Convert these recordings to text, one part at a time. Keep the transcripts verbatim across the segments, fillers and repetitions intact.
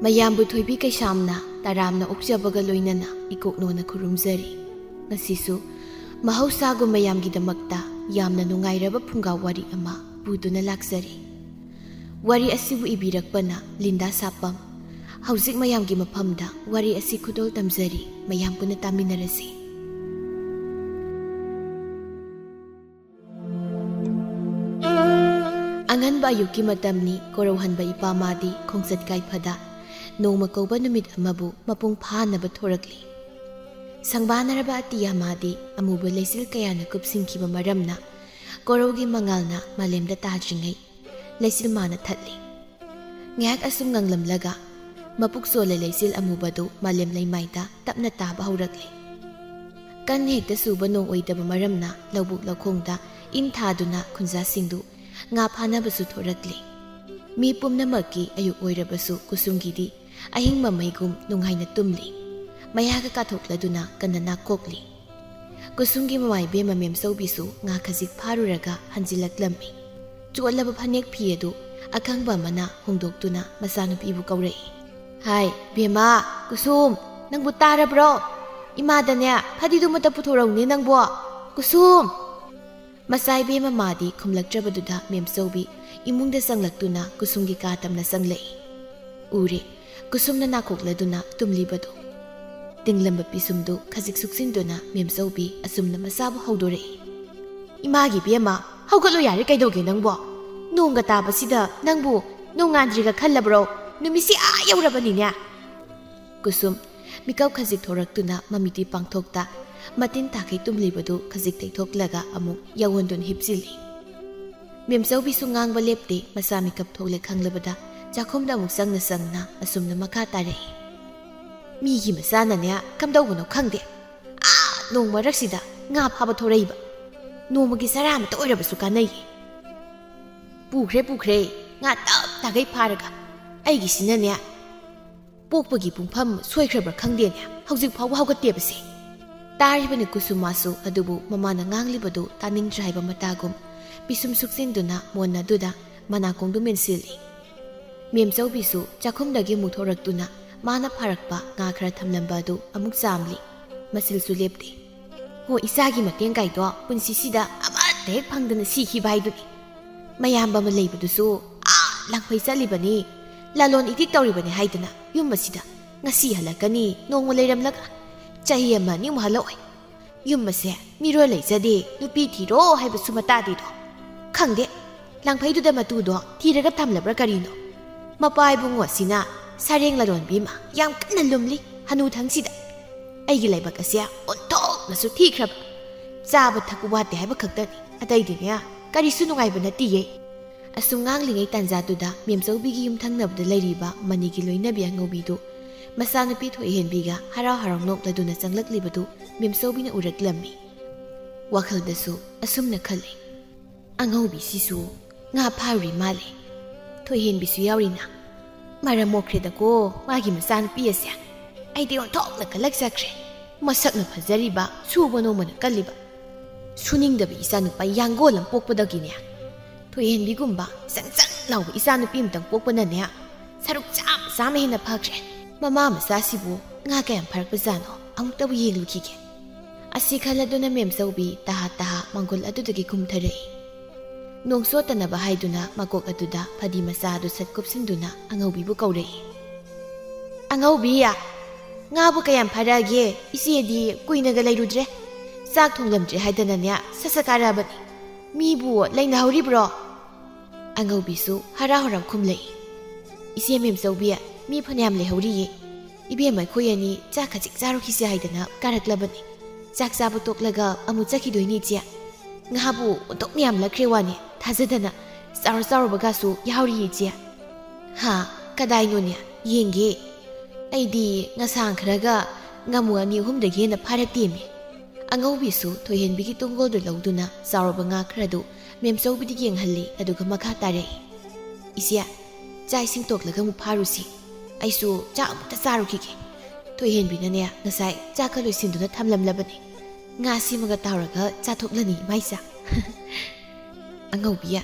ꯑꯌꯥꯝꯕ ꯊꯣꯏꯕꯤ ꯀꯩꯁꯥꯝꯅ ꯇꯔꯥꯝꯅ ꯑꯣꯛꯆꯕꯒ ꯂꯣꯏꯅꯅ ꯏꯀꯣꯛꯅꯣꯅ ꯈꯨꯔꯨꯝꯖꯔꯤ꯫ ꯉꯁꯤꯁꯨ ꯃꯍꯧꯁꯥꯒꯨꯝ ꯃꯌꯥꯝꯒꯤꯗꯃꯛꯇ ꯌꯥꯝꯅ ꯅꯨꯡꯉꯥꯏꯔꯕ ꯐꯨꯡꯒꯥ ꯋꯥꯔꯤ ꯑꯃ ꯄꯨꯗꯨꯅ ꯂꯥꯛꯆꯔꯤ꯫ ꯋꯥꯔꯤ ꯑꯁꯤꯕꯨ ꯏꯕꯤꯔꯛꯄꯅ ꯂꯤꯟꯗꯥ ꯁꯥꯄꯝ꯫ ꯍꯧꯖꯤꯛ ꯃꯌꯥꯝꯒꯤ ꯃꯐꯝꯗ ꯋꯥꯔꯤ ꯑꯁꯤ ꯈꯨꯗꯣꯜ ꯇꯝꯖꯔꯤ, ꯃꯌꯥꯝ ꯄꯨꯟꯅ ꯇꯥꯃꯤꯟꯅꯔꯁꯤ꯫ ꯑꯉꯟꯕ ꯑꯌꯨꯛꯀꯤ ꯃꯇꯝꯅꯤ꯫ ꯀꯣꯔꯧꯍꯟꯕ ꯏꯄꯥ ꯃꯥꯗꯤ ꯈꯣꯡꯆꯠ ꯀꯥꯏꯐꯗ ꯅꯣꯡꯃ ꯀꯧꯕ ꯅꯨꯃꯤꯠ ꯑꯃꯕꯨ ꯃꯄꯨꯡ ꯐꯥꯅꯕ ꯊꯣꯔꯛꯂꯤ꯫ ꯁꯪꯕꯥꯅꯔꯕ ꯑꯇꯤꯌꯥ ꯃꯥꯗꯤ ꯑꯃꯨꯕ ꯂꯩꯆꯤꯜ ꯀꯌꯥꯅ ꯀꯨꯞꯁꯤꯟꯈꯤꯕ ꯃꯔꯝꯅ ꯀꯣꯔꯧꯒꯤ ꯃꯉꯥꯜꯅ ꯃꯥꯂꯦꯝꯗ ꯇꯥꯗ꯭ꯔꯤꯉꯩ ꯂꯩꯆꯤꯜ ꯃꯥꯅ ꯊꯠꯂꯤ꯫ ꯉꯥꯏꯍꯥꯛ ꯑꯁꯨꯝ ꯉꯥꯡꯂꯝꯂꯒ ꯃꯄꯨꯛ ꯆꯣꯜꯂ ꯂꯩꯆꯤꯜ ꯑꯃꯨꯕꯗꯨ ꯃꯥꯂꯦꯝ ꯂꯩꯃꯥꯏꯗ ꯇꯞꯅ ꯇꯥꯕ ꯍꯧꯔꯛꯂꯤ꯫ ꯀꯟ ꯍꯦꯛꯇ ꯆꯨꯕ ꯅꯣꯡ ꯑꯣꯏꯗꯕ ꯃꯔꯝꯅ ꯂꯧꯕꯨꯛ ꯂꯧꯈꯣꯡꯗ ꯏꯟ ꯊꯥꯗꯨꯅ ꯈꯨꯟꯖꯥꯁꯤꯡꯗꯨ ꯉꯥ ꯐꯥꯅꯕꯁꯨ ꯊꯣꯔꯛꯂꯤ꯫ ꯃꯤ ꯄꯨꯝꯅꯃꯛꯀꯤ ꯑꯌꯨꯛ ꯑꯣꯏꯔꯕꯁꯨ ꯀꯨꯁꯨꯝꯒꯤꯗꯤ ꯑꯍꯤꯡ ꯃꯃꯩꯒꯨꯝ ꯅꯨꯡꯉꯥꯏꯅ ꯇꯨꯝꯂꯤ꯫ ꯃꯌꯥꯒ ꯀꯥꯊꯣꯛꯂꯗꯨꯅ ꯀꯟꯅ ꯅꯥꯀꯣꯛꯂꯤ꯫ ꯀꯨꯁꯨꯝꯒꯤ ꯃꯃꯥ ꯏꯕꯦꯝꯃ ꯃꯦꯝꯆꯧꯕꯤꯁꯨ ꯉꯥ ꯈꯖꯤꯛ ꯐꯥꯔꯨꯔꯒ ꯍꯟꯖꯤꯜꯂꯛꯂꯝꯃꯤ꯫ ꯆꯣꯠꯂꯕ ꯐꯅꯦꯛ ꯐꯤ ꯑꯗꯨ ꯑꯈꯪꯕ ꯑꯃꯅ ꯍꯣꯡꯗꯣꯛꯇꯨꯅ ꯃꯆꯥꯅꯨꯄꯤꯕꯨ ꯀꯧꯔꯛꯏ꯫ "ꯍꯥꯏ, ꯕꯦꯝꯃ, ꯀꯨꯁꯨꯝ, ꯅꯪꯕꯨ ꯇꯥꯔꯕ꯭ꯔꯣ? ꯏꯃꯥꯗꯅꯦ ꯐꯗꯤꯗꯨꯃꯇ ꯄꯨꯊꯣꯔꯛꯎꯅꯦ ꯅꯪꯕꯣ꯫ ꯀꯨꯁꯨꯝ!" ꯃꯆꯥ ꯏꯕꯦꯝꯃ ꯃꯥꯗꯤ ꯈꯨꯝꯂꯛꯇ꯭ꯔꯕꯗꯨꯗ ꯃꯦꯝꯆꯧꯕꯤ ꯏꯃꯨꯡꯗ ꯆꯪꯂꯛꯇꯨꯅ ꯀꯨꯁꯨꯝꯒꯤ ꯀꯥ ꯇꯝꯅ ꯆꯪꯂꯛꯏ꯫ ꯎꯔꯦ, ꯀꯨꯁꯨꯝꯅ ꯅꯥꯀꯣꯛꯂꯗꯨꯅ ꯇꯨꯝꯂꯤꯕꯗꯨ꯫ ꯇꯤꯡꯂꯝꯕ ꯄꯤꯁꯨꯝꯗꯨ ꯈꯖꯤꯛ ꯁꯨꯛꯆꯤꯟꯗꯨꯅ ꯃꯦꯝꯆꯧꯕꯤ ꯑꯁꯨꯝꯅ ꯃꯆꯥꯕꯨ ꯍꯧꯗꯣꯔꯛꯏ꯫ "ꯏꯃꯥꯒꯤ ꯏꯕꯦꯝꯃ, ꯍꯧꯒꯠꯂꯣ ꯌꯥꯔꯦ, ꯀꯩꯗꯧꯒꯦ ꯅꯪꯕꯣ? ꯅꯣꯡꯒ ꯇꯥꯕꯁꯤꯗ ꯅꯪꯕꯨ ꯅꯣꯡꯉꯥꯟꯗ꯭ꯔꯤꯒ ꯈꯜꯂꯕ꯭ꯔꯣ? ꯅꯨꯃꯤꯠꯁꯤ ꯑꯥ ꯌꯧꯔꯕꯅꯤꯅꯦ!" ꯀꯨꯁꯨꯝ ꯃꯤꯀꯞ ꯈꯖꯤꯛ ꯊꯣꯔꯛꯇꯨꯅ ꯃꯃꯤꯠꯇꯤ ꯄꯥꯡꯊꯣꯛꯇ ꯃꯇꯤꯟ ꯇꯥꯈꯩ ꯇꯨꯝꯂꯤꯕꯗꯨ ꯈꯖꯤꯛ ꯇꯩꯊꯣꯛꯂꯒ ꯑꯃꯨꯛ ꯌꯥꯋꯣꯟꯗꯨꯅ ꯍꯤꯞꯆꯤꯜꯂꯤ꯫ ꯃꯦꯝꯆꯧꯕꯤꯁꯨ ꯉꯥꯡꯕ ꯂꯦꯞꯇꯦ, ꯃꯆꯥ ꯃꯤꯀꯞ ꯊꯣꯛꯂꯦ ꯈꯪꯂꯕꯗ ꯆꯥꯛꯈꯨꯝꯗ ꯑꯃꯨꯛ ꯆꯪꯅ ꯆꯪꯅ ꯑꯁꯨꯝꯅ ꯃꯈꯥ ꯇꯥꯔꯛꯏ꯫ "ꯃꯤꯒꯤ ꯃꯆꯥꯅꯅꯦ ꯀꯝꯗꯧꯕꯅꯣ ꯈꯪꯗꯦ, ꯑꯥ ꯅꯣꯡ ꯃꯔꯛꯁꯤꯗ ꯉꯥ ꯐꯥꯕ ꯊꯣꯔꯛꯏꯕ꯫ ꯅꯣꯡꯃꯒꯤ ꯆꯔꯥ ꯑꯃꯇ ꯑꯣꯏꯔꯕꯁꯨ ꯀꯥꯟꯅꯩꯌꯦ꯫ ꯄꯨꯈ꯭ꯔꯦ, ꯄꯨꯈ꯭ꯔꯦ, ꯉꯥ ꯇꯞ ꯇꯥꯈꯩ ꯐꯥꯔꯒ꯫ ꯑꯩꯒꯤꯁꯤꯅꯅꯦ ꯄꯣꯛꯄꯒꯤ ꯄꯨꯡꯐꯝ ꯁꯣꯏꯈ꯭ꯔꯕ꯭ꯔꯥ ꯈꯪꯗꯦꯅꯦ, ꯍꯧꯖꯤꯛ ꯐꯥꯎꯕ ꯍꯧꯒꯠꯇꯦꯕꯁꯦ꯫" ꯇꯥꯔꯤꯕꯅꯤ ꯀꯨꯁꯨꯃꯥꯁꯨ, ꯑꯗꯨꯕꯨ ꯃꯃꯥꯅ ꯉꯥꯡꯂꯤꯕꯗꯨ ꯇꯥꯅꯤꯡꯗ꯭ꯔꯦ ꯍꯥꯏꯕ ꯃꯇꯥꯒꯨꯝ ꯄꯤꯁꯨꯝ ꯁꯨꯛꯆꯤꯟꯗꯨꯅ ꯃꯣꯟ ꯑꯗꯨꯗ ꯃꯅꯥꯀꯣꯡꯗꯨ ꯃꯦꯟꯁꯤꯜꯂꯤ꯫ ꯃꯦꯝꯆꯧꯕꯤꯁꯨ ꯆꯥꯛꯈꯨꯝꯗꯒꯤ ꯑꯃꯨꯛ ꯊꯣꯔꯛꯇꯨꯅ ꯃꯥꯅ ꯐꯥꯔꯛꯄ ꯉꯥ ꯈꯔ ꯊꯝꯂꯝꯕ ꯑꯗꯨ ꯑꯃꯨꯛ ꯆꯥꯝꯂꯤ꯫ ꯃꯁꯤꯜꯁꯨ ꯂꯦꯞꯇꯦ꯫ "ꯍꯣ, ꯏꯆꯥꯒꯤ ꯃꯇꯦꯡ ꯀꯥꯏꯗꯣ ꯄꯨꯟꯁꯤꯁꯤꯗ ꯑꯃꯠꯇ ꯍꯦꯛ ꯐꯪꯗꯅ ꯁꯤꯈꯤꯕ ꯍꯥꯏꯗꯨꯅꯤ꯫ ꯃꯌꯥꯝꯕ ꯑꯃ ꯂꯩꯕꯗꯨꯁꯨ ꯑꯥ ꯂꯥꯡꯐꯩ ꯆꯠꯂꯤꯕꯅꯤ, ꯂꯂꯣꯟ ꯏꯇꯤꯛ ꯇꯧꯔꯤꯕꯅꯤ ꯍꯥꯏꯗꯅ ꯌꯨꯝ ꯑꯁꯤꯗ ꯉꯁꯤ ꯍꯜꯂꯛꯀꯅꯤ, ꯅꯣꯡꯃ ꯂꯩꯔꯝꯂꯒ ꯆꯍꯤ ꯑꯃ ꯑꯅꯤꯃꯨꯛ ꯍꯜꯂꯛꯑꯣꯏ꯫ ꯌꯨꯝ ꯑꯁꯦ ꯃꯤꯔꯣꯜ ꯂꯩꯖꯗꯦ, ꯅꯨꯄꯤ ꯊꯤꯔꯣ ꯍꯥꯏꯕꯁꯨ ꯃꯇꯥꯗꯦꯗꯣ꯫ ꯈꯪꯗꯦ, ꯂꯥꯡꯐꯩꯗꯨꯗ ꯃꯇꯨꯗꯣ ꯊꯤꯔꯒ ꯊꯝꯂꯕ꯭ꯔꯥ ꯀꯔꯤꯅꯣ? ꯃꯄꯥ ꯏꯕꯨꯡꯉꯣ ꯑꯁꯤꯅ ꯁꯔꯦꯡ ꯂꯂꯣꯟꯕꯤ ꯑꯃ ꯌꯥꯝ ꯀꯟꯅ ꯂꯨꯝꯂꯤ ꯍꯅꯨꯊꯪꯁꯤꯗ꯫ ꯑꯩꯒꯤ ꯂꯥꯏꯕꯛ ꯑꯁꯦ ꯑꯣꯟꯊꯣꯛꯅꯁꯨ ꯊꯤꯈ꯭ꯔꯕ꯫ ꯆꯥꯕ ꯊꯛꯄ ꯋꯥꯠꯇꯦ ꯍꯥꯏꯕ ꯈꯛꯇꯅꯤ, ꯑꯇꯩꯗꯤꯅꯦ ꯀꯔꯤꯁꯨ ꯅꯨꯡꯉꯥꯏꯕ ꯅꯠꯇꯤꯌꯦ"꯫ ꯑꯁꯨꯝ ꯉꯥꯡꯂꯤꯉꯩ ꯇꯥꯟꯖꯥꯗꯨꯗ ꯃꯦꯝꯆꯧꯕꯤꯒꯤ ꯌꯨꯝ ꯊꯪꯅꯕꯗ ꯂꯩꯔꯤꯕ ꯃꯅꯤꯒꯤ ꯂꯣꯏꯅꯕꯤ ꯑꯉꯧꯕꯤꯗꯨ ꯃꯆꯥꯅꯨꯄꯤ ꯊꯣꯏꯍꯦꯟꯕꯤꯒ ꯍꯔꯥꯎ ꯍꯔꯥꯎ ꯅꯣꯛꯂꯗꯨꯅ ꯆꯪꯂꯛꯂꯤꯕꯗꯨ ꯃꯦꯝꯆꯧꯕꯤꯅ ꯎꯔꯛꯂꯝꯃꯤ꯫ ꯋꯥꯈꯜꯗꯁꯨ ꯑꯁꯨꯝꯅ ꯈꯜꯂꯤ, "ꯑꯉꯧꯕꯤꯁꯤꯁꯨ ꯉꯥ ꯐꯥꯔꯨꯔꯤ ꯃꯥꯜꯂꯦ꯫ ꯊꯣꯏꯍꯦꯟꯕꯤꯁꯨ ꯌꯥꯎꯔꯤꯅ꯫ ꯃꯔꯝ ꯃꯣꯛꯈ꯭ꯔꯦꯗꯀꯣ ꯃꯥꯒꯤ ꯃꯆꯥꯅꯨꯄꯤ ꯑꯁꯦ꯫ ꯑꯩꯗꯤ ꯑꯣꯟꯊꯣꯛꯅ ꯀꯜꯂꯛꯆꯈ꯭ꯔꯦ꯫ ꯃꯁꯛꯅ ꯐꯖꯔꯤꯕ, ꯁꯨꯕ ꯅꯣꯝꯕꯅ ꯀꯜꯂꯤꯕ꯫ ꯁꯨꯅꯤꯡꯗꯕ ꯏꯆꯥꯅꯨꯄꯥ ꯌꯥꯡꯒꯣꯜ ꯑꯃ ꯄꯣꯛꯄꯗꯒꯤꯅꯦ꯫ ꯊꯣꯏꯍꯦꯟꯕꯤꯒꯨꯝꯕ ꯆꯪ ꯆꯪ ꯂꯥꯎꯕ ꯏꯆꯥꯅꯨꯄꯤ ꯑꯃꯇꯪ ꯄꯣꯛꯄꯅꯅꯦ ꯁꯔꯨꯛ ꯆꯥꯝꯃ ꯆꯥꯝꯃ ꯍꯦꯟꯅ ꯐꯈ꯭ꯔꯦ꯫ ꯃꯃꯥ ꯃꯆꯥꯁꯤꯕꯨ ꯉꯥ ꯀꯌꯥꯝ ꯐꯥꯔꯛꯄꯖꯥꯠꯅꯣ, ꯑꯃꯨꯛꯇꯕꯨ ꯌꯦꯡꯂꯨꯈꯤꯒꯦ"꯫ ꯑꯁꯤ ꯈꯜꯂꯗꯨꯅ ꯃꯦꯝꯆꯧꯕꯤ ꯇꯍꯥ ꯇꯍꯥ ꯃꯥꯡꯒꯣꯜ ꯑꯗꯨꯗꯒꯤ ꯀꯨꯝꯊꯔꯛꯏ꯫ ꯅꯣꯡ ꯆꯣꯠꯇꯅꯕ ꯍꯥꯏꯗꯨꯅ ꯃꯀꯣꯛ ꯑꯗꯨꯗ ꯐꯗꯤ ꯃꯆꯥ ꯑꯗꯨ ꯁꯠ ꯀꯨꯞꯁꯤꯟꯗꯨꯅ ꯑꯉꯧꯕꯤꯕꯨ ꯀꯧꯔꯛꯏ꯫ "ꯑꯉꯧꯕꯤ, ꯉꯥꯕꯨ ꯀꯌꯥꯝ ꯐꯥꯔꯛꯑꯒꯦ? ꯏꯆꯦꯗꯤ ꯀꯨꯏꯅꯒ ꯂꯩꯔꯨꯗ꯭ꯔꯦ꯫ ꯆꯥꯛ ꯊꯣꯡꯂꯝꯗ꯭ꯔꯦ ꯍꯥꯏꯗꯅꯅꯦ ꯁꯠ ꯁꯠ ꯀꯥꯔꯛꯑꯕꯅꯤ꯫ ꯃꯤꯕꯨ ꯂꯩꯅꯍꯧꯔꯤꯕ꯭ꯔꯣ?" ꯑꯉꯧꯕꯤꯁꯨ ꯍꯔꯥꯎ ꯍꯔꯥꯎ ꯈꯨꯝꯂꯛꯏ꯫ "ꯏꯆꯦ ꯃꯦꯝꯆꯧꯕꯤ, ꯃꯤ ꯐꯅꯌꯥꯝ ꯂꯩꯍꯧꯔꯤꯌꯦ꯫ ꯏꯕꯦꯝꯃ, ꯑꯩꯈꯣꯏ ꯑꯅꯤ ꯆꯥꯛ ꯈꯖꯤꯛ ꯆꯥꯔꯨꯈꯤꯁꯦ ꯍꯥꯏꯗꯅ ꯀꯥꯔꯛꯂꯕꯅꯤ꯫ ꯆꯥꯛ ꯆꯥꯕ ꯇꯣꯛꯂꯒ ꯑꯃꯨꯛ ꯆꯠꯈꯤꯗꯣꯏꯅꯤ ꯏꯆꯦ꯫ ꯉꯥꯕꯨ ꯑꯣꯟꯊꯣꯛ ꯌꯥꯝꯂꯛꯈ꯭ꯔꯦ ꯋꯥꯅꯤ, ꯊꯥꯖꯗꯅ꯫ ꯆꯥꯎꯔ ꯆꯥꯎꯔꯕꯒꯁꯨ ꯌꯥꯎꯔꯤꯌꯦ ꯏꯆꯦ"꯫ "ꯍꯥ? ꯀꯗꯥꯏꯅꯣꯅꯦ? ꯌꯦꯡꯒꯦ꯫ ꯑꯩꯗꯤ ꯉꯁꯥꯡ ꯈꯔꯒ ꯉꯥꯃꯨ ꯑꯅꯤ ꯑꯍꯨꯝꯗꯒꯤ ꯍꯦꯟꯅ ꯐꯥꯔꯛꯇꯦꯃꯤ"꯫ ꯑꯉꯧꯕꯤꯁꯨ ꯊꯣꯏꯍꯦꯟꯕꯤꯒꯤ ꯇꯨꯡꯒꯣꯜꯗꯨ ꯂꯧꯗꯨꯅ ꯆꯥꯎꯔꯕ ꯉꯥ ꯈꯔꯗꯨ ꯃꯦꯝꯆꯧꯕꯤꯗ ꯌꯦꯡꯍꯜꯂꯤ, ꯑꯗꯨꯒ ꯃꯈꯥ ꯇꯥꯔꯛꯏ꯫ "ꯏꯆꯦ, ꯆꯥꯛ ꯏꯁꯤꯡ ꯇꯣꯛꯂꯒ ꯑꯃꯨꯛ ꯐꯥꯔꯨꯁꯤ꯫ ꯑꯩꯁꯨ ꯆꯥꯛ ꯑꯃꯨꯛꯇ ꯆꯥꯔꯨꯈꯤꯒꯦ꯫ ꯊꯣꯏꯍꯦꯟꯕꯤꯅꯅꯦ ꯉꯁꯥꯏ ꯆꯥꯛꯀ ꯂꯣꯏꯁꯤꯟꯗꯨꯅ ꯊꯝꯂꯝꯂꯕꯅꯤ꯫ ꯉꯥ ꯁꯦꯝꯃꯒ ꯇꯥꯎꯔꯒ ꯆꯥꯊꯣꯛꯂꯅꯤ ꯏꯃꯥ ꯏꯆꯥ"꯫ "ꯑꯉꯧꯕꯤ,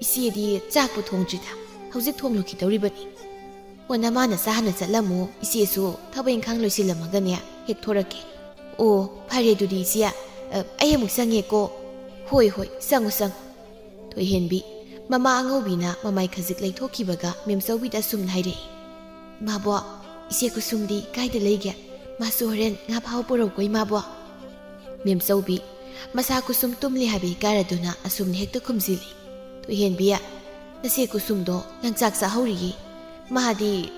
ꯏꯆꯦꯗꯤ ꯆꯥꯛꯄꯨ ꯊꯣꯡꯗ꯭ꯔꯤꯗ꯫ ꯍꯧꯖꯤꯛ ꯊꯣꯡꯂꯨꯈꯤꯗꯧꯔꯤꯕꯅꯤ꯫ "ꯑꯣ, ꯅꯃꯥ ꯅꯆꯥ ꯍꯥꯟꯅ ꯆꯠꯂꯝꯃꯨ, ꯏꯆꯦꯁꯨ ꯊꯕꯛ ꯏꯪꯈꯥꯡ ꯂꯣꯏꯁꯤꯜꯂꯝꯃꯒꯅꯦ ꯍꯦꯛ ꯊꯣꯔꯛꯀꯦ꯫" "ꯑꯣ, ꯐꯔꯦ ꯑꯗꯨꯗꯤ ꯏꯆꯦ, ꯑ, ꯑꯩ ꯑꯃꯨꯛ ꯆꯪꯉꯦꯀꯣ꯫" "ꯍꯣꯏ, ꯍꯣꯏ, ꯆꯪꯉꯨ, ꯆꯪꯉꯨ꯫" ꯊꯣꯏꯍꯦꯟꯕꯤ, ꯃꯃꯥ ꯑꯉꯧꯕꯤꯅ ꯃꯃꯥꯏ ꯈꯖꯤꯛ ꯂꯩꯊꯣꯛꯈꯤꯕꯒ ꯃꯦꯝꯆꯧꯕꯤꯗ ꯑꯁꯨꯝꯅ ꯍꯥꯏꯔꯛꯏ, "ꯏꯃꯥꯕꯣꯛ, ꯏꯆꯦ ꯀꯨꯁꯨꯝꯗꯤ ꯀꯥꯏꯗ ꯂꯩꯒꯦ? ꯃꯥꯁꯨ ꯍꯣꯔꯦꯟ ꯉꯥ ꯐꯥꯕ ꯄꯨꯔꯛꯎꯀꯣ, ꯏꯃꯥꯕꯣꯛ꯫" ꯃꯦꯝꯆꯧꯕꯤ, ꯃꯁꯥ ꯀꯨꯁꯨꯝ ꯇꯨꯝꯂꯤ ꯍꯥꯏꯕ ꯏꯀꯥꯏꯔꯗꯨꯅ ꯑꯁꯨꯝꯅ ꯍꯦꯛꯇ ꯈꯨꯝꯖꯤꯜꯂꯤ, "ꯊꯣꯏꯍꯦꯟꯕꯤ, ꯅꯆꯦ ꯀꯨꯁꯨꯝꯗꯣ ꯂꯪꯆꯥꯛ ꯆꯥꯍꯧꯔꯤꯌꯦ꯫ ꯃꯥꯗꯤ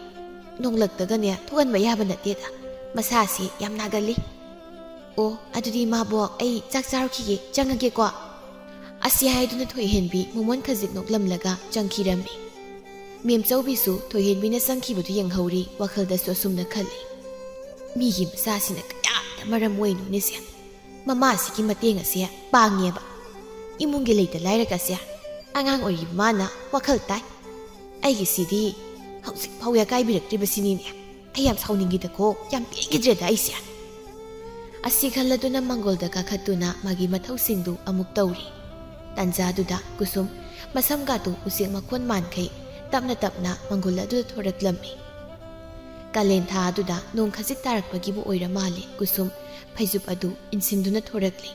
ꯅꯣꯡꯂꯛꯇꯒꯅꯦ ꯊꯣꯛꯍꯟꯕ ꯌꯥꯕ ꯅꯠꯇꯦꯗ꯫ ꯃꯁꯥꯁꯤ ꯌꯥꯝ ꯅꯥꯒꯜꯂꯤ꯫" "ꯑꯣ, ꯑꯗꯨꯗꯤ ꯏꯃꯥꯕꯣꯛ, ꯑꯩ ꯆꯥꯛ ꯆꯥꯔꯨꯈꯤꯒꯦ, ꯆꯪꯉꯒꯦꯀꯣ꯫" ꯑꯁꯤ ꯍꯥꯏꯗꯨꯅ ꯊꯣꯏꯍꯦꯟꯕꯤ ꯃꯃꯣꯟ ꯈꯖꯤꯛ ꯅꯣꯛꯂꯝꯂꯒ ꯆꯪꯈꯤꯔꯝꯃꯤ꯫ ꯃꯦꯝꯆꯧꯕꯤꯁꯨ ꯊꯣꯏꯍꯦꯟꯕꯤꯅ ꯆꯪꯈꯤꯕꯗꯨ ꯌꯦꯡꯍꯧꯔꯤ, ꯋꯥꯈꯜꯗꯁꯨ ꯑꯁꯨꯝꯅ ꯈꯜꯂꯤ, "ꯃꯤꯒꯤ ꯃꯆꯥꯁꯤꯅ ꯀꯌꯥꯗ ꯃꯔꯝ ꯑꯣꯏꯅꯣꯅꯦꯁꯦ꯫ ꯃꯃꯥꯁꯤꯒꯤ ꯃꯇꯦꯡ ꯑꯁꯦ ꯄꯥꯡꯉꯦꯕ꯫ ꯏꯃꯨꯡꯒꯤ ꯂꯩꯇ ꯂꯥꯏꯔꯒꯁꯦ ꯑꯉꯥꯡ ꯑꯣꯏꯔꯤꯕ ꯃꯥꯅ ꯋꯥꯈꯜ ꯇꯥꯏ꯫ ꯑꯩꯒꯤꯁꯤꯗꯤ ꯍꯧꯖꯤꯛ ꯐꯥꯎ ꯌꯥꯀꯥꯏꯕꯤꯔꯛꯇ꯭ꯔꯤꯕꯁꯤꯅꯤꯅꯦ꯫ ꯑꯩ ꯌꯥꯝ ꯁꯥꯎꯅꯤꯡꯈꯤꯗꯀꯣ, ꯌꯥꯝ ꯄꯦꯟꯈꯤꯗ꯭ꯔꯦꯗ ꯑꯩꯁꯦ꯫" ꯑꯁꯤ ꯈꯜꯂꯗꯨꯅ ꯃꯪꯒꯣꯜꯗ ꯀꯥꯈꯠꯇꯨꯅ ꯃꯥꯒꯤ ꯃꯊꯧꯁꯤꯡꯗꯨ ꯑꯃꯨꯛ ꯇꯧꯔꯤ꯫ ꯇꯥꯟꯖꯥꯗꯨꯗ ꯀꯨꯁꯨꯝ ꯃꯁꯝꯒꯥꯗꯨ ꯎꯆꯦꯛ ꯃꯈꯣꯟ ꯃꯥꯟꯈꯩ ꯇꯞꯅ ꯇꯞꯅ ꯃꯪꯒꯣꯜ ꯑꯗꯨꯗ ꯊꯣꯔꯛꯂꯝꯃꯤ꯫ ꯀꯥꯂꯦꯟ ꯊꯥ ꯑꯗꯨꯗ ꯅꯣꯡ ꯈꯖꯤꯛ ꯇꯥꯔꯛꯄꯒꯤꯕꯨ ꯑꯣꯏꯔ ꯃꯥꯜꯂꯦ, ꯀꯨꯁꯨꯝ ꯐꯩꯖꯨꯞ ꯑꯗꯨ ꯏꯟꯁꯤꯟꯗꯨꯅ ꯊꯣꯔꯛꯂꯤ꯫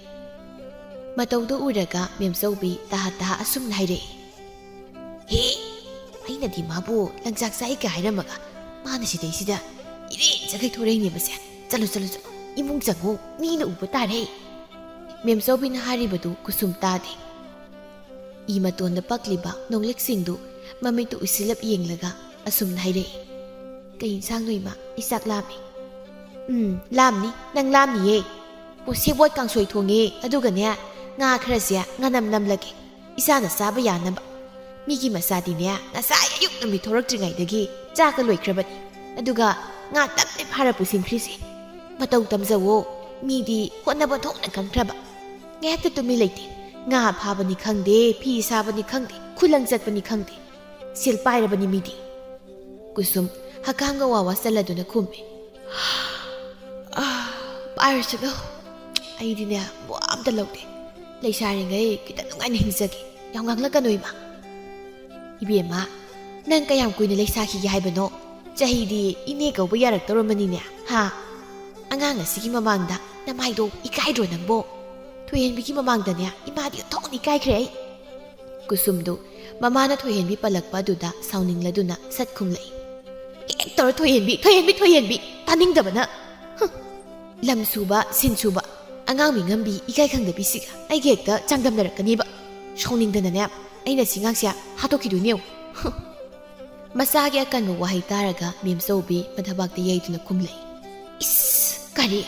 ꯃꯇꯧꯗꯨ ꯎꯔꯒ ꯃꯦꯝꯆꯧꯕꯤ ꯇꯍꯥ ꯇꯍꯥ ꯑꯁꯨꯝꯅ ꯍꯥꯏꯔꯛꯏ, "ꯍꯦ, ꯑꯩꯅꯗꯤ ꯃꯥꯕꯨ ꯂꯪꯆꯥꯛ ꯆꯥꯛꯏꯒ ꯍꯥꯏꯔꯝꯃꯒ ꯃꯥꯅ ꯁꯤꯗꯩꯁꯤꯗ ꯏꯔꯦꯟꯖꯈꯩ ꯊꯣꯔꯛꯏꯅꯦꯕꯁꯦ꯫ ꯆꯠꯂꯨ, ꯆꯠꯂꯨ, ꯆꯠꯂꯨ, ꯏꯃꯨꯡ ꯆꯪꯉꯨ, ꯃꯤꯅ ꯎꯕ ꯇꯥꯔꯦ꯫" ꯃꯦꯝꯆꯧꯕꯤꯅ ꯍꯥꯏꯔꯤꯕꯗꯨ ꯀꯨꯁꯨꯝ ꯇꯥꯗꯦ꯫ ꯏ ꯃꯇꯣꯟꯗ ꯄꯛꯂꯤꯕ ꯅꯣꯡꯂꯤꯛꯁꯤꯡꯗꯨ ꯃꯃꯤꯠꯇꯨ ꯎꯏꯁꯤꯜꯂꯞ ꯌꯦꯡꯂꯒ ꯑꯁꯨꯝꯅ ꯍꯥꯏꯔꯛꯏ, "ꯀꯩ ꯏꯟꯁꯥꯡꯅꯣ ꯏꯃꯥ? ꯑꯩ ꯆꯥꯛ ꯂꯥꯝꯃꯤ꯫" "ꯎꯝ, ꯂꯥꯝꯅꯤ, ꯅꯪ ꯂꯥꯝꯅꯤꯌꯦ꯫ ꯑꯣ, ꯁꯦꯕꯣꯠ ꯀꯥꯡꯁꯣꯏ ꯊꯣꯡꯉꯦ, ꯑꯗꯨꯒꯅꯦ ꯉꯥ ꯈꯔꯁꯦ ꯉꯥꯅꯝ ꯅꯝꯂꯒꯦ, ꯏꯆꯥꯅ ꯆꯥꯕ ꯌꯥꯅꯕ꯫ ꯃꯤꯒꯤ ꯃꯆꯥꯗꯤꯅꯦ ꯉꯁꯥꯏ ꯑꯌꯨꯛ ꯅꯨꯃꯤꯠ ꯊꯣꯔꯛꯇ꯭ꯔꯤꯉꯩꯗꯒꯤ ꯆꯥꯛꯀ ꯂꯣꯏꯈ꯭ꯔꯕꯅꯤ, ꯑꯗꯨꯒ ꯉꯥ ꯇꯞꯇꯦ ꯐꯥꯔ ꯄꯨꯁꯤꯟꯈ꯭ꯔꯤꯁꯦ꯫ ꯃꯇꯧ ꯇꯝꯖꯧꯋꯣ, ꯃꯤꯗꯤ ꯍꯣꯠꯅꯕ ꯊꯣꯛꯅ ꯀꯟꯈ꯭ꯔꯕ꯫ ꯉꯥꯏꯍꯥꯛꯇ ꯇꯨꯃꯤꯟ ꯂꯩꯇꯦ꯫ ꯉꯥ ꯐꯥꯕꯅꯤ ꯈꯪꯗꯦ, ꯐꯤ ꯁꯥꯕꯅꯤ ꯈꯪꯗꯦ, ꯈꯨꯂꯪ ꯆꯠꯄꯅꯤ ꯈꯪꯗꯦ, ꯁꯦꯜ ꯄꯥꯏꯔꯕꯅꯤ ꯃꯤꯗꯤ꯫" ꯀꯨꯁꯨꯝ ꯍꯀꯥꯝꯒ ꯋꯥ ꯋꯥ ꯆꯜꯂꯗꯨꯅ ꯈꯨꯝꯃꯤ, "ꯑꯥ, ꯄꯥꯏꯔꯁꯅꯨ꯫ ꯑꯩꯗꯤꯅꯦ ꯋꯥ ꯑꯝꯇ ꯂꯧꯗꯦ꯫ ꯂꯩꯁꯥꯔꯤꯉꯩ ꯈꯤꯇꯪ ꯅꯨꯡꯉꯥꯏꯅ ꯍꯤꯡꯖꯒꯦ꯫ ꯌꯥꯝ ꯉꯥꯡꯂꯛꯀꯅꯨ ꯏꯃꯥ꯫" "ꯏꯕꯦꯝꯃ, ꯅꯪ ꯀꯌꯥꯝ ꯀꯨꯏꯅ ꯂꯩꯁꯥꯈꯤꯒꯦ ꯍꯥꯏꯕꯅꯣ? ꯆꯍꯤꯗꯤ ꯏꯅꯦ ꯀꯧꯕ ꯌꯥꯔꯛꯇꯧꯔꯝꯃꯅꯤꯅꯦ, ꯍꯥ? ꯑꯉꯥꯡ ꯑꯁꯤꯒꯤ ꯃꯃꯥꯡꯗ ꯅꯃꯥꯏꯗꯣ ꯏꯀꯥꯏꯗ꯭ꯔꯣ ꯅꯪꯕꯣ? ꯊꯣꯏꯍꯦꯟꯕꯤꯒꯤ ꯃꯃꯥꯡꯗꯅꯦ ꯏꯃꯥꯗꯤ ꯑꯣꯟꯊꯣꯛꯅ ꯏꯀꯥꯏꯈ꯭ꯔꯦ ꯑꯩ꯫ ꯀꯨꯁꯨꯝꯗꯨ ꯃꯃꯥꯅ ꯊꯣꯏꯍꯦꯟꯕꯤ ꯄꯜꯂꯛꯄ ꯑꯗꯨꯗ ꯁꯥꯎꯅꯤꯡꯂꯗꯨꯅ ꯁꯠ ꯈꯨꯝꯂꯛꯏ꯫ ꯍꯦꯛ ꯇꯧꯔ "ꯊꯣꯏꯍꯦꯟꯕꯤ, ꯊꯣꯏꯍꯦꯟꯕꯤ, ꯊꯣꯏꯍꯦꯟꯕꯤ!" ꯇꯥꯅꯤꯡꯗꯕꯅ꯫ ꯍꯨꯝ꯫ ꯂꯝ ꯁꯨꯕ, ꯁꯤꯟ ꯁꯨꯕ, ꯑꯉꯥꯡ ꯃꯤꯉꯝꯕꯤ, ꯏꯀꯥꯏ ꯈꯪꯗꯕꯤꯁꯤꯒ ꯑꯩꯒ ꯍꯦꯛꯇ ꯆꯥꯡꯗꯝꯅꯔꯛꯀꯅꯦꯕ꯫ ꯁꯥꯎꯅꯤꯡꯗꯅꯅꯦ ꯑꯩꯅ ꯁꯤ ꯉꯥꯡꯁꯦ ꯍꯥꯠꯇꯣꯛꯈꯤꯗꯣꯏꯅꯦ ꯌꯦꯡꯉꯨ꯫ ꯍꯨꯝ꯫ ꯃꯆꯥꯒꯤ ꯑꯀꯟꯕ ꯋꯥꯍꯩ ꯇꯥꯔꯒ ꯃꯦꯝꯆꯧꯕꯤ ꯃꯊꯕꯥꯛꯇ ꯌꯩꯗꯨꯅ ꯈꯨꯝꯂꯛꯏ꯫ "ꯏꯁ! ꯀꯔꯤ?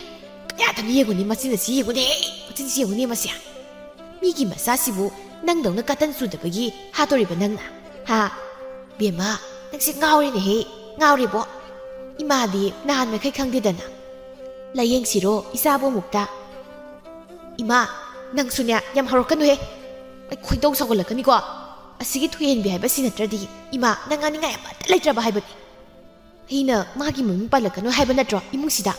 ꯀꯌꯥꯗꯅ ꯌꯦꯡꯉꯨꯅꯦ, ꯃꯆꯤꯟ ꯑꯁꯤ ꯌꯦꯡꯉꯨꯅꯦ, ꯃꯆꯤꯟꯁꯤ ꯌꯦꯡꯉꯨꯅꯦ ꯃꯁꯤ꯫ ꯃꯤꯒꯤ ꯃꯆꯥꯁꯤꯕꯨ ꯅꯪꯗꯧꯅ ꯀꯇꯟ ꯆꯨꯗꯕꯒꯤ ꯍꯥꯠꯇꯣꯔꯤꯕ ꯅꯪꯅ? ꯍꯥ? ꯕꯦꯝꯃ, ꯅꯪꯁꯦ ꯉꯥꯎꯔꯦꯅꯦꯍꯦ, ꯉꯥꯎꯔꯦꯕꯣ꯫ ꯏꯃꯥꯗꯤ ꯅꯍꯥꯟ ꯃꯈꯩ ꯈꯪꯗꯦꯗꯅ꯫ ꯂꯥꯏꯌꯦꯡꯁꯤꯔꯣ ꯏꯆꯥꯕꯨ ꯑꯃꯨꯛꯇ?" "ꯏꯃꯥ, ꯅꯪꯁꯨꯅꯦ ꯌꯥꯝ ꯍꯧꯔꯛꯀꯅꯨꯍꯦ꯫ ꯑꯩ ꯈꯣꯏꯗꯧ ꯁꯥꯎꯒꯠꯂꯛꯀꯅꯤꯀꯣ꯫ ꯑꯁꯤꯒꯤ ꯊꯣꯏꯍꯦꯟꯕꯤ ꯍꯥꯏꯕꯁꯤ ꯅꯠꯇ꯭ꯔꯗꯤ, ꯏꯃꯥ, ꯅꯪ ꯉꯥꯡꯅꯤꯡꯉꯥꯏ ꯑꯃꯠꯇ ꯂꯩꯇ꯭ꯔꯕ ꯍꯥꯏꯕꯅꯤ꯫ ꯑꯩꯅ ꯃꯥꯒꯤ ꯃꯃꯤꯡ ꯄꯜꯂꯛꯀꯅꯨ ꯍꯥꯏꯕ ꯅꯠꯇ꯭ꯔꯣ ꯏꯃꯨꯡꯁꯤꯗ?"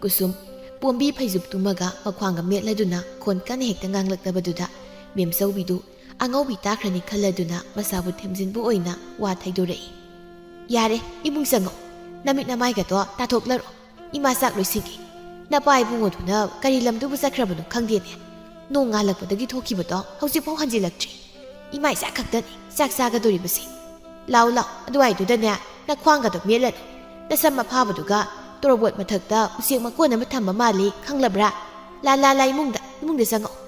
ꯀꯨꯁꯨꯝ ꯄꯣꯝꯕꯤ ꯐꯩꯖꯨꯞ ꯇꯨꯝꯃꯒ ꯃꯈ꯭ꯋꯥꯡꯒ ꯃꯦꯠꯂꯗꯨꯅ ꯈꯣꯟ ꯀꯟꯅ ꯍꯦꯛꯇ ꯉꯥꯡꯂꯛꯇꯕꯗꯨꯗ ꯃꯦꯝꯆꯧꯕꯤꯗꯨ ꯑꯉꯧꯕꯤ ꯇꯥꯈ꯭ꯔꯅꯤ ꯈꯜꯂꯗꯨꯅ ꯃꯁꯥꯕꯨ ꯊꯦꯝꯖꯤꯟꯕ ꯑꯣꯏꯅ ꯋꯥ ꯊꯩꯗꯣꯔꯛꯏ꯫ "ꯌꯥꯔꯦ, ꯏꯃꯨꯡ ꯆꯪꯉꯣ꯫ ꯅꯃꯤꯠ ꯅꯃꯥꯏꯒꯗꯣ ꯇꯥꯊꯣꯛꯂꯔꯣ꯫ ꯏꯃꯥ ꯆꯥꯛ ꯂꯣꯏꯁꯤꯟꯒꯦ꯫ ꯅꯄꯥ ꯏꯕꯨꯡꯉꯣꯗꯨꯅ ꯀꯔꯤ ꯂꯝꯗꯨꯕꯨ ꯆꯠꯈ꯭ꯔꯕꯅꯣ ꯈꯪꯗꯦꯅꯦ꯫ ꯅꯣꯡ ꯉꯥꯜꯂꯛꯄꯗꯒꯤ ꯊꯣꯛꯈꯤꯕꯗꯣ ꯍꯧꯖꯤꯛꯐꯥꯎ ꯍꯟꯖꯤꯜꯂꯛꯇ꯭ꯔꯤ꯫ ꯏꯃꯥ ꯏꯆꯥ ꯈꯛꯇꯅꯤ ꯆꯥꯛ ꯆꯥꯒꯗꯣꯔꯤꯕꯁꯦ꯫ ꯂꯥꯎ ꯂꯥꯎ, ꯑꯗꯨꯋꯥꯏꯗꯨꯗꯅꯦ ꯅꯈ꯭ꯋꯥꯡꯒꯗꯣ ꯃꯦꯠꯂꯅꯨ꯫ ꯅꯁꯝ ꯑꯐꯥꯕꯗꯨꯒ ꯇꯣꯔꯕꯣꯠ ꯃꯊꯛꯇ ꯎꯆꯦꯛ ꯃꯀꯣꯟ ꯑꯃ ꯊꯝꯕ ꯃꯥꯜꯂꯤ, ꯈꯪꯂꯕ꯭ꯔꯥ? ꯂꯥ ꯂꯥ ꯂꯥ, ꯏꯃꯨꯡꯗ, ꯏꯃꯨꯡꯗ ꯆꯪꯉꯛꯑꯣ꯫"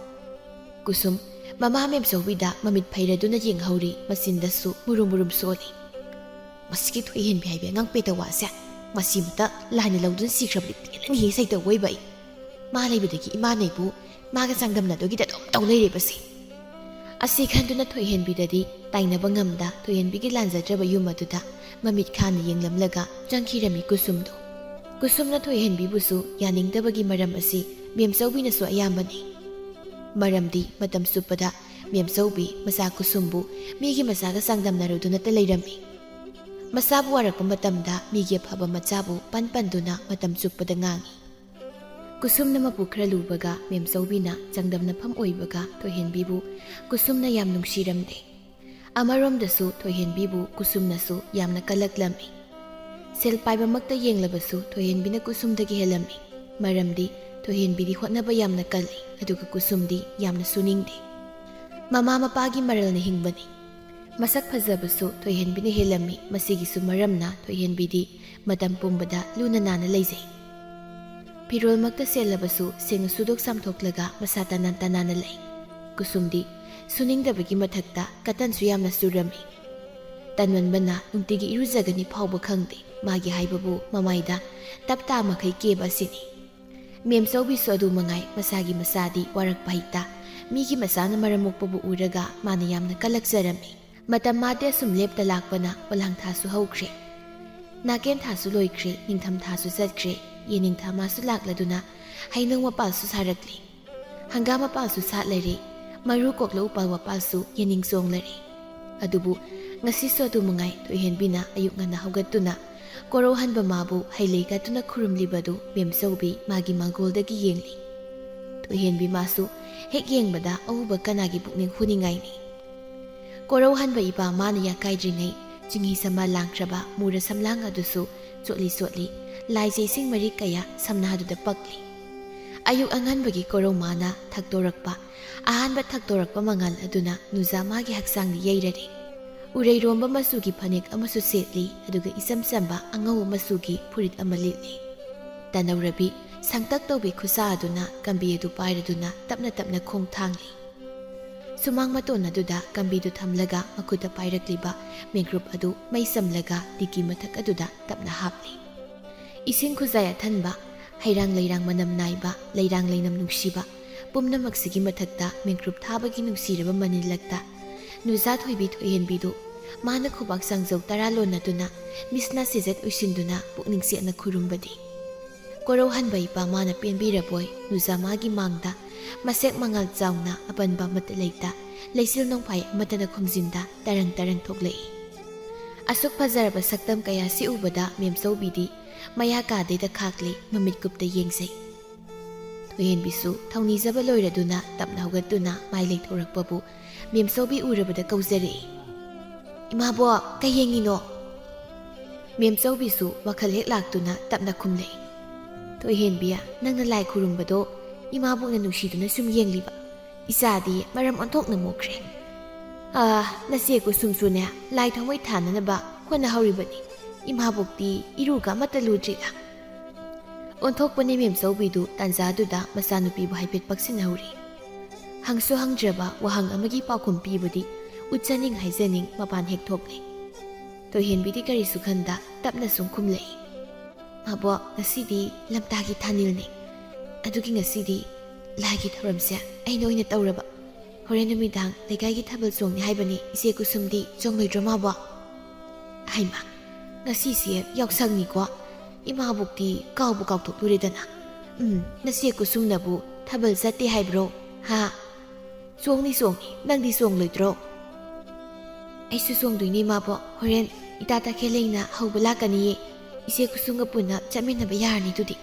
ꯀꯨꯁꯨꯝ ꯃꯃꯥ ꯃꯦꯝꯆꯧꯕꯤꯗ ꯃꯃꯤꯠ ꯐꯩꯔꯗꯨꯅ ꯌꯦꯡꯍꯧꯔꯤ, ꯃꯆꯤꯟꯗꯁꯨ ꯃꯨꯔꯨꯝ ꯃꯨꯔꯨꯝ ꯁꯣꯜꯂꯤ꯫ "ꯃꯁꯤꯒꯤ ꯊꯣꯏꯍꯦꯟꯕꯤ ꯍꯥꯏꯕꯤ ꯑꯉꯥꯡ ꯄꯦꯇꯋꯥꯁꯦ, ꯃꯁꯤꯃꯇ ꯂꯥꯏꯅ ꯂꯧꯗꯨꯅ ꯁꯤꯈ꯭ꯔꯕꯗꯤ ꯄꯦꯜꯂꯅꯤꯍꯦ ꯁꯩꯇꯧꯕ ꯑꯣꯏꯕ ꯑꯩ꯫ ꯃꯥ ꯂꯩꯕꯗꯒꯤ ꯏꯃꯥꯅ ꯑꯩꯕꯨ ꯃꯥꯒ ꯆꯥꯡꯗꯝꯅꯗꯨꯒꯤꯗ ꯑꯗꯨꯝ ꯇꯧ ꯂꯩꯔꯦꯕꯁꯦ꯫" ꯑꯁꯤ ꯈꯟꯗꯨꯅ ꯊꯣꯏꯍꯦꯟꯕꯤꯗꯗꯤ ꯇꯥꯏꯅꯕ ꯉꯝꯗ ꯊꯣꯏꯍꯦꯟꯕꯤꯒꯤ ꯂꯥꯟꯖꯗ꯭ꯔꯕ ꯌꯨꯝ ꯑꯗꯨꯗ ꯃꯃꯤꯠ ꯈꯥꯅ ꯌꯦꯡꯂꯝꯂꯒ ꯆꯪꯈꯤꯔꯝꯃꯤ ꯀꯨꯁꯨꯝꯗꯨ꯫ ꯀꯨꯁꯨꯝꯅ ꯊꯣꯏꯍꯦꯟꯕꯤꯕꯨꯁꯨ ꯌꯥꯅꯤꯡꯗꯕꯒꯤ ꯃꯔꯝ ꯑꯁꯤ ꯃꯦꯝꯆꯧꯕꯤꯅꯁꯨ ꯑꯌꯥꯝꯕꯅꯤ꯫ ꯃꯔꯝꯗꯤ ꯃꯇꯝ ꯆꯨꯞꯄꯗ ꯃꯦꯝꯆꯧꯕꯤ ꯃꯆꯥ ꯀꯨꯁꯨꯝꯕꯨ ꯃꯤꯒꯤ ꯃꯆꯥꯒ ꯆꯥꯡꯗꯝꯅꯔꯨꯗꯨꯅꯇ ꯂꯩꯔꯝꯃꯤ꯫ ꯃꯆꯥꯕꯨ ꯋꯥꯔꯛꯄ ꯃꯇꯝꯗ ꯃꯤꯒꯤ ꯑꯐꯕ ꯃꯆꯥꯕꯨ ꯄꯟ ꯄꯟꯗꯨꯅ ꯃꯇꯝ ꯆꯨꯞꯄꯗ ꯉꯥꯡꯏ꯫ ꯀꯨꯁꯨꯝꯅ ꯃꯄꯨ ꯈꯔ ꯂꯨꯕꯒ ꯃꯦꯝꯆꯧꯕꯤꯅ ꯆꯥꯡꯗꯝꯅꯐꯝ ꯑꯣꯏꯕꯒ ꯊꯣꯏꯍꯦꯟꯕꯤꯕꯨ ꯀꯨꯁꯨꯝꯅ ꯌꯥꯝ ꯅꯨꯡꯁꯤꯔꯝꯗꯦ꯫ ꯑꯃꯔꯣꯝꯗꯁꯨ ꯊꯣꯏꯍꯦꯟꯕꯤꯕꯨ ꯀꯨꯁꯨꯝꯅꯁꯨ ꯌꯥꯝꯅ ꯀꯜꯂꯛꯂꯝꯃꯤ꯫ ꯁꯦꯜ ꯄꯥꯏꯕꯃꯛꯇ ꯌꯦꯡꯂꯕꯁꯨ ꯊꯣꯏꯍꯦꯟꯕꯤꯅ ꯀꯨꯁꯨꯝꯗꯒꯤ ꯍꯦꯜꯂꯝꯃꯤ꯫ ꯃꯔꯝꯗꯤ ꯊꯣꯏꯍꯦꯟꯕꯤꯗꯤ ꯍꯣꯠꯅꯕ ꯌꯥꯝꯅ ꯀꯜꯂꯤ, ꯑꯗꯨꯒ ꯀꯨꯁꯨꯝꯗꯤ ꯌꯥꯝꯅ ꯁꯨꯅꯤꯡꯗꯦ꯫ ꯃꯃꯥ ꯃꯄꯥꯒꯤ ꯃꯔꯜꯅ ꯍꯤꯡꯕꯅꯤ꯫ ꯃꯁꯛ ꯐꯖꯕꯁꯨ ꯊꯣꯏꯍꯦꯟꯕꯤꯅ ꯍꯦꯜꯂꯝꯃꯤ꯫ ꯃꯁꯤꯒꯤꯁꯨ ꯃꯔꯝꯅ ꯊꯣꯏꯍꯦꯟꯕꯤꯗꯤ ꯃꯇꯝ ꯄꯨꯝꯕꯗ ꯂꯨꯅ ꯅꯥꯟꯅ ꯂꯩꯖꯩ꯫ ꯐꯤꯔꯣꯜꯃꯛꯇ ꯁꯦꯠꯂꯕꯁꯨ ꯁꯦꯡꯅ ꯁꯨꯗꯣꯛ ꯆꯥꯝꯊꯣꯛꯂꯒ ꯃꯁꯥ ꯇꯅꯥꯟ ꯇꯅꯥꯟꯅ ꯂꯩ꯫ ꯀꯨꯁꯨꯝꯗꯤ ꯁꯨꯅꯤꯡꯗꯕꯒꯤ ꯃꯊꯛꯇ ꯀꯇꯟꯁꯨ ꯌꯥꯝꯅ ꯆꯨꯔꯝꯃꯤ꯫ ꯇꯟꯃꯟꯕꯅ ꯅꯨꯡꯇꯤꯒꯤ ꯏꯔꯨꯖꯒꯅꯤ ꯐꯥꯎꯕ ꯈꯪꯗꯦ꯫ ꯃꯥꯒꯤ ꯍꯥꯏꯕꯕꯨ ꯃꯃꯥꯏꯗ ꯇꯞꯇꯥ ꯃꯈꯩ ꯀꯦꯕ ꯑꯁꯤꯅꯤ꯫ ꯃꯦꯝꯆꯧꯕꯤꯁꯨ ꯑꯗꯨ ꯃꯉꯥꯏ, ꯃꯁꯥꯒꯤ ꯃꯆꯥꯗꯤ ꯋꯥꯔꯛꯄ ꯍꯩꯇ꯫ ꯃꯤꯒꯤ ꯃꯆꯥꯅ ꯃꯔꯝ ꯃꯣꯛꯄꯕꯨ ꯎꯔꯒ ꯃꯥꯅ ꯌꯥꯝꯅ ꯀꯜꯂꯛꯆꯔꯝꯃꯤ꯫ ꯃꯇꯝ ꯃꯥꯗꯤ ꯑꯁꯨꯝ ꯂꯦꯞꯇ ꯂꯥꯛꯄꯅ ꯄꯣꯂꯥꯡ ꯊꯥꯁꯨ ꯍꯧꯈ꯭ꯔꯦ꯫ ꯅꯥꯀꯦꯟ ꯊꯥꯁꯨ ꯂꯣꯏꯈ꯭ꯔꯦ, ꯅꯤꯡꯊꯝ ꯊꯥꯁꯨ ꯆꯠꯈ꯭ꯔꯦ, ꯌꯦꯅꯤꯡꯊꯥ ꯃꯥꯁꯨ ꯂꯥꯛꯂꯗꯨꯅ ꯍꯩꯅꯧ ꯃꯄꯥꯜꯁꯨ ꯁꯥꯔꯛꯂꯤ꯫ ꯍꯪꯒꯥꯝ ꯃꯄꯥꯜꯁꯨ ꯁꯥꯠꯂꯔꯦ, ꯃꯔꯨ ꯀꯣꯛꯂ ꯎꯄꯥꯜ ꯋꯥꯄꯥꯜꯁꯨ ꯌꯦꯅꯤꯡ ꯆꯣꯡꯂꯔꯦ꯫ ꯑꯗꯨꯕꯨ ꯉꯁꯤꯁꯨ ꯑꯗꯨ ꯃꯉꯥꯏ, ꯊꯣꯏꯍꯦꯟꯕꯤꯅ ꯑꯌꯨꯛ ꯉꯟꯅ ꯍꯧꯒꯠꯇꯨꯅ ꯀꯣꯔꯧꯍꯟꯕ ꯃꯥꯕꯨ ꯍꯩ ꯂꯩ ꯀꯠꯇꯨꯅ ꯈꯨꯔꯨꯝꯂꯤꯕꯗꯨ ꯃꯦꯝꯆꯧꯕꯤ ꯃꯥꯒꯤ ꯃꯥꯡꯒꯣꯜꯗꯒꯤ ꯌꯦꯡꯂꯤ꯫ ꯊꯣꯏꯍꯦꯟꯕꯤ ꯃꯥꯁꯨ ꯍꯦꯛ ꯌꯦꯡꯕꯗ ꯑꯎꯕ ꯀꯅꯥꯒꯤ ꯄꯨꯛꯅꯤꯡ ꯍꯨꯅꯤꯡꯉꯥꯏꯅꯤ꯫ ꯀꯣꯔꯧꯍꯟꯕ ꯏꯄꯥ ꯃꯥꯅ ꯌꯥꯀꯥꯏꯗ꯭ꯔꯤꯉꯩ ꯆꯤꯡꯍꯤ ꯁꯃꯥ ꯂꯥꯡꯈ꯭ꯔꯕ ꯃꯨꯔ ꯁꯝꯂꯥꯡ ꯑꯗꯨꯁꯨ ꯆꯣꯠꯂꯤ ꯆꯣꯠꯂꯤ ꯂꯥꯏꯖ ꯏꯁꯤꯡ ꯃꯔꯤꯛ ꯀꯌꯥ ꯁꯝꯅꯥꯗꯨꯗ ꯄꯛꯂꯤ꯫ ꯑꯌꯨꯛ ꯑꯉꯟꯕꯒꯤ ꯀꯣꯔꯧ ꯃꯥꯅ ꯊꯛꯇꯣꯔꯛꯄ, ꯑꯍꯥꯟꯕ ꯊꯛꯇꯣꯔꯛꯄ ꯃꯉꯥꯜ ꯑꯗꯨꯅ ꯅꯨꯖꯥ ꯃꯥꯒꯤ ꯍꯛꯆꯥꯡꯗ ꯌꯩꯔꯔꯦ꯫ ꯎꯔꯩꯔꯣꯝꯕ ꯃꯆꯨꯒꯤ ꯐꯅꯦꯛ ꯑꯃꯁꯨ ꯁꯦꯠꯂꯤ, ꯑꯗꯨꯒ ꯏꯆꯝ ꯆꯝꯕ ꯑꯉꯧꯕ ꯃꯆꯨꯒꯤ ꯐꯨꯔꯤꯠ ꯑꯃ ꯂꯤꯠꯂꯤ꯫ ꯇꯅꯧꯔꯕꯤ ꯁꯪꯇꯛ ꯇꯧꯕꯤ ꯈꯨꯠꯁꯥ ꯑꯗꯨꯅ ꯀꯝꯕꯤ ꯑꯗꯨ ꯄꯥꯏꯔꯗꯨꯅ ꯇꯞꯅ ꯇꯞꯅ ꯈꯣꯡ ꯊꯥꯡꯂꯤ꯫ ꯁꯨꯃꯥꯡ ꯃꯇꯣꯟ ꯑꯗꯨꯗ ꯀꯝꯕꯤꯗꯨ ꯊꯝꯂꯒ ꯃꯈꯨꯠꯇ ꯄꯥꯏꯔꯛꯂꯤꯕ ꯃꯦꯡꯒ꯭ꯔꯨꯞ ꯑꯗꯨ ꯃꯩ ꯆꯝꯂꯒ ꯇꯤꯀꯤ ꯃꯊꯛ ꯑꯗꯨꯗ ꯇꯞꯅ ꯍꯥꯞꯂꯤ꯫ ꯏꯁꯤꯡ ꯈꯨꯖꯥꯏ ꯑꯊꯟꯕ, ꯍꯩꯔꯥꯡ ꯂꯩꯔꯥꯡ ꯃꯅꯝ ꯅꯥꯏꯕ, ꯂꯩꯔꯥꯡ ꯂꯩꯅꯝ ꯅꯨꯡꯁꯤꯕ, ꯄꯨꯝꯅꯃꯛꯁꯤꯒꯤ ꯃꯊꯛꯇ ꯃꯦꯡꯒ꯭ꯔꯨꯞ ꯊꯥꯕꯒꯤ ꯅꯨꯡꯁꯤꯔꯕ ꯃꯅꯤꯜꯂꯛꯇ ꯅꯨꯖꯥ ꯊꯣꯏꯕꯤ ꯊꯣꯏꯍꯦꯟꯕꯤꯗꯨ ꯃꯥꯅ ꯈꯨꯕꯥꯛ ꯆꯥꯡꯖꯧ ꯇꯔꯥ ꯂꯣꯟꯅꯗꯨꯅ ꯃꯤꯁꯅꯥ ꯁꯤꯖꯠ ꯎꯏꯁꯤꯟꯗꯨꯅ ꯄꯨꯛꯅꯤꯡ ꯁꯦꯠꯅ ꯈꯨꯔꯨꯝꯕꯗꯤ꯫ ꯀꯣꯔꯧꯍꯟꯕ ꯏꯄꯥ ꯃꯥꯅ ꯄꯦꯟꯕꯤꯔꯕꯣꯏ ꯅꯨꯖꯥ ꯃꯥꯒꯤ ꯃꯥꯡꯗ ꯃꯁꯦꯛ ꯃꯉꯥꯜ ꯆꯥꯎꯅ ꯑꯄꯟꯕ ꯑꯃꯠꯇ ꯂꯩꯇ, ꯂꯩꯆꯤꯜ ꯅꯣꯡꯐꯥꯏ ꯑꯃꯠꯇꯅ ꯈꯨꯝꯖꯤꯟꯗ ꯇꯔꯪ ꯇꯔꯪ ꯊꯣꯛꯂꯛꯏ꯫ ꯑꯁꯨꯛ ꯐꯖꯔꯕ ꯁꯛꯇꯝ ꯀꯌꯥꯁꯤ ꯎꯕꯗ ꯃꯦꯝꯆꯧꯕꯤꯗꯤ ꯃꯌꯥ ꯀꯥꯗꯩꯗ ꯈꯥꯛꯂꯤ, ꯃꯃꯤꯠ ꯀꯨꯞꯇ ꯌꯦꯡꯖꯩ꯫ ꯊꯣꯏꯍꯦꯟꯕꯤꯁꯨ ꯊꯧꯅꯤꯖꯕ ꯂꯣꯏꯔꯗꯨꯅ ꯇꯞꯅ ꯍꯧꯒꯠꯇꯨꯅ ꯃꯥꯏ ꯂꯩꯊꯣꯔꯛꯄꯕꯨ ꯃꯦꯝꯆꯧꯕꯤ ꯎꯔꯕꯗ ꯀꯧꯖꯔꯛꯏ꯫ "ꯏꯃꯥꯕꯣꯛ, ꯀꯩ ꯌꯦꯡꯉꯤꯅꯣ?" ꯃꯦꯝꯆꯧꯕꯤꯁꯨ ꯋꯥꯈꯜ ꯍꯦꯛ ꯂꯥꯛꯇꯨꯅ ꯇꯞꯅ ꯈꯨꯝꯂꯛꯏ꯫ "ꯊꯣꯏꯍꯦꯟꯕꯤ, ꯅꯪꯅ ꯂꯥꯏ ꯈꯨꯔꯨꯝꯕꯗꯣ ꯏꯃꯥꯕꯣꯛꯅ ꯅꯨꯡꯁꯤꯗꯨꯅ ꯁꯨꯝ ꯌꯦꯡꯂꯤꯕ꯫ ꯏꯆꯥꯗꯤ ꯃꯔꯝ ꯑꯣꯟꯊꯣꯛꯅ ꯃꯣꯛꯈ꯭ꯔꯦ꯫ ꯑꯥ, ꯅꯆꯦ ꯀꯨꯁꯨꯝꯁꯨꯅꯦ, ꯂꯥꯏ ꯊꯥꯎꯃꯩ ꯊꯥꯅꯅꯕ ꯍꯣꯠꯅꯍꯧꯔꯤꯕꯅꯤ꯫ ꯏꯃꯥꯕꯣꯛꯇꯤ ꯏꯔꯨꯒ ꯑꯃꯠꯇ ꯂꯨꯗ꯭ꯔꯤꯗ꯫" ꯑꯣꯟꯊꯣꯛꯄꯅꯦ ꯃꯦꯝꯆꯧꯕꯤꯗꯨ ꯇꯥꯟꯖꯥꯗꯨꯗ ꯃꯆꯥꯅꯨꯄꯤꯕꯨ ꯍꯥꯏꯐꯦꯠ ꯄꯛꯁꯤꯟꯅꯍꯧꯔꯤ꯫ ꯍꯪꯁꯨ ꯍꯪꯗ꯭ꯔꯕ ꯋꯥꯍꯪ ꯑꯃꯒꯤ ꯄꯥꯎꯈꯨꯝ ꯄꯤꯕꯗꯤ ꯎꯠꯆꯅꯤꯡ ꯍꯥꯏꯖꯅꯤꯡ ꯃꯄꯥꯟ ꯍꯦꯛ ꯊꯣꯛꯂꯦ꯫ ꯊꯣꯏꯍꯦꯟꯕꯤꯗꯤ ꯀꯔꯤꯁꯨ ꯈꯟꯗ ꯇꯞꯅ ꯁꯨꯝ ꯈꯨꯝꯂꯛꯏ꯫ "ꯃꯥꯕꯣꯛ, ꯉꯁꯤꯗꯤ ꯂꯝꯇꯥꯒꯤ ꯊꯥꯅꯤꯜꯅꯤ꯫ ꯑꯗꯨꯒꯤ ꯉꯁꯤꯗꯤ ꯂꯥꯏꯒꯤ ꯊꯧꯔꯝꯁꯦ ꯑꯩꯅ ꯑꯣꯏꯅ ꯇꯧꯔꯕ꯫ ꯍꯣꯔꯦꯟ ꯅꯨꯃꯤꯗꯥꯡ ꯂꯩꯀꯥꯏꯒꯤ ꯊꯥꯕꯜ ꯆꯣꯡꯅꯤ ꯍꯥꯏꯕꯅꯤ, ꯏꯆꯦ ꯀꯨꯁꯨꯝꯗꯤ ꯆꯣꯡꯂꯣꯏꯗ꯭ꯔꯣ ꯃꯥꯕꯣꯛ?" "ꯍꯩꯃꯥ, ꯉꯁꯤꯁꯦ ꯌꯥꯎꯁꯪꯅꯤꯀꯣ꯫ ꯏꯃꯥꯕꯣꯛꯇꯤ ꯀꯥꯎꯕꯨ ꯀꯥꯎꯊꯣꯛꯂꯨꯔꯦꯗꯅ꯫ ꯎꯝ, ꯅꯆꯦ ꯀꯨꯁꯨꯝꯅꯕꯨ ꯊꯥꯕꯜ ꯆꯠꯇꯦ ꯍꯥꯏꯕ꯭ꯔꯣ? ꯍꯥ?" "ꯆꯣꯡꯅꯤ, ꯆꯣꯡꯅꯤ꯫ ꯅꯪꯗꯤ ꯆꯣꯡꯂꯣꯏꯗ꯭ꯔꯣ?" "ꯑꯩꯁꯨ ꯆꯣꯡꯗꯣꯏꯅꯦ ꯏꯃꯥꯕꯣꯛ꯫ ꯍꯣꯔꯦꯟ ꯏꯇꯥ ꯇꯈꯦꯜꯂꯩꯅ ꯍꯧꯕ ꯂꯥꯛꯀꯅꯤꯌꯦ꯫ ꯏꯆꯦ ꯀꯨꯁꯨꯝꯒ ꯄꯨꯟꯅ ꯆꯠꯃꯤꯟꯅꯕ ꯌꯥꯔꯅꯤ ꯑꯗꯨꯗꯤ꯫"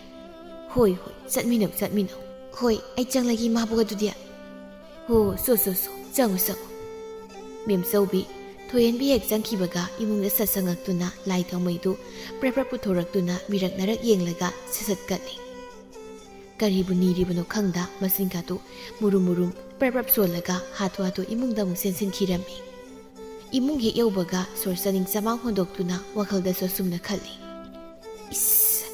"ꯍꯣꯏ, ꯍꯣꯏ, ꯆꯠꯃꯤꯟꯅꯧ, ꯆꯠꯃꯤꯟꯅꯧ꯫ ꯍꯣꯏ, ꯑꯩ ꯆꯪꯂꯒꯦ ꯏꯃꯥꯕꯣꯛ ꯑꯗꯨꯗꯤ꯫" "ꯍꯣ, ꯁꯣ, ꯁꯣ, ꯁꯣ, ꯆꯪꯉꯨ, ꯆꯪꯉꯨ꯫" ꯃꯦꯝꯆꯧꯕꯤ, ꯊꯣꯏꯍꯦꯟꯕꯤ ꯍꯦꯛ ꯆꯪꯈꯤꯕꯒ ꯏꯃꯨꯡꯗ ꯁꯠ ꯆꯪꯉꯛꯇꯨꯅ ꯂꯥꯏ ꯊꯥꯎꯃꯩꯗꯨ ꯄ꯭ꯔꯞ ꯄ꯭ꯔꯞ ꯄꯨꯊꯣꯔꯛꯇꯨꯅ ꯃꯤꯔꯛ ꯅꯥꯔꯛ ꯌꯦꯡꯂꯒ ꯁꯠ ꯁꯠ ꯀꯠꯂꯤ꯫ ꯀꯔꯤꯕꯨ ꯅꯤꯔꯤꯕꯅꯣ ꯈꯪꯗ ꯃꯆꯤꯟꯒꯗꯨ ꯃꯨꯔꯨꯝ ꯃꯨꯔꯨꯝ ꯄ꯭ꯔꯞ ꯄ꯭ꯔꯞ ꯁꯣꯜꯂꯒ ꯍꯥꯊꯨ ꯍꯥꯊꯨ ꯏꯃꯨꯡꯗ ꯑꯃꯨꯛ ꯆꯦꯟꯁꯤꯟꯈꯤꯔꯝꯃꯤ꯫ ꯏꯃꯨꯡ ꯍꯦꯛ ꯌꯧꯕꯒ ꯁꯣꯔ ꯆꯥꯅꯤꯡ ꯆꯃꯥꯡ ꯍꯣꯟꯗꯣꯛꯇꯨꯅ ꯋꯥꯈꯜꯗꯁꯨ ꯑꯁꯨꯝꯅ ꯈꯜꯂꯤ, "ꯏꯁ,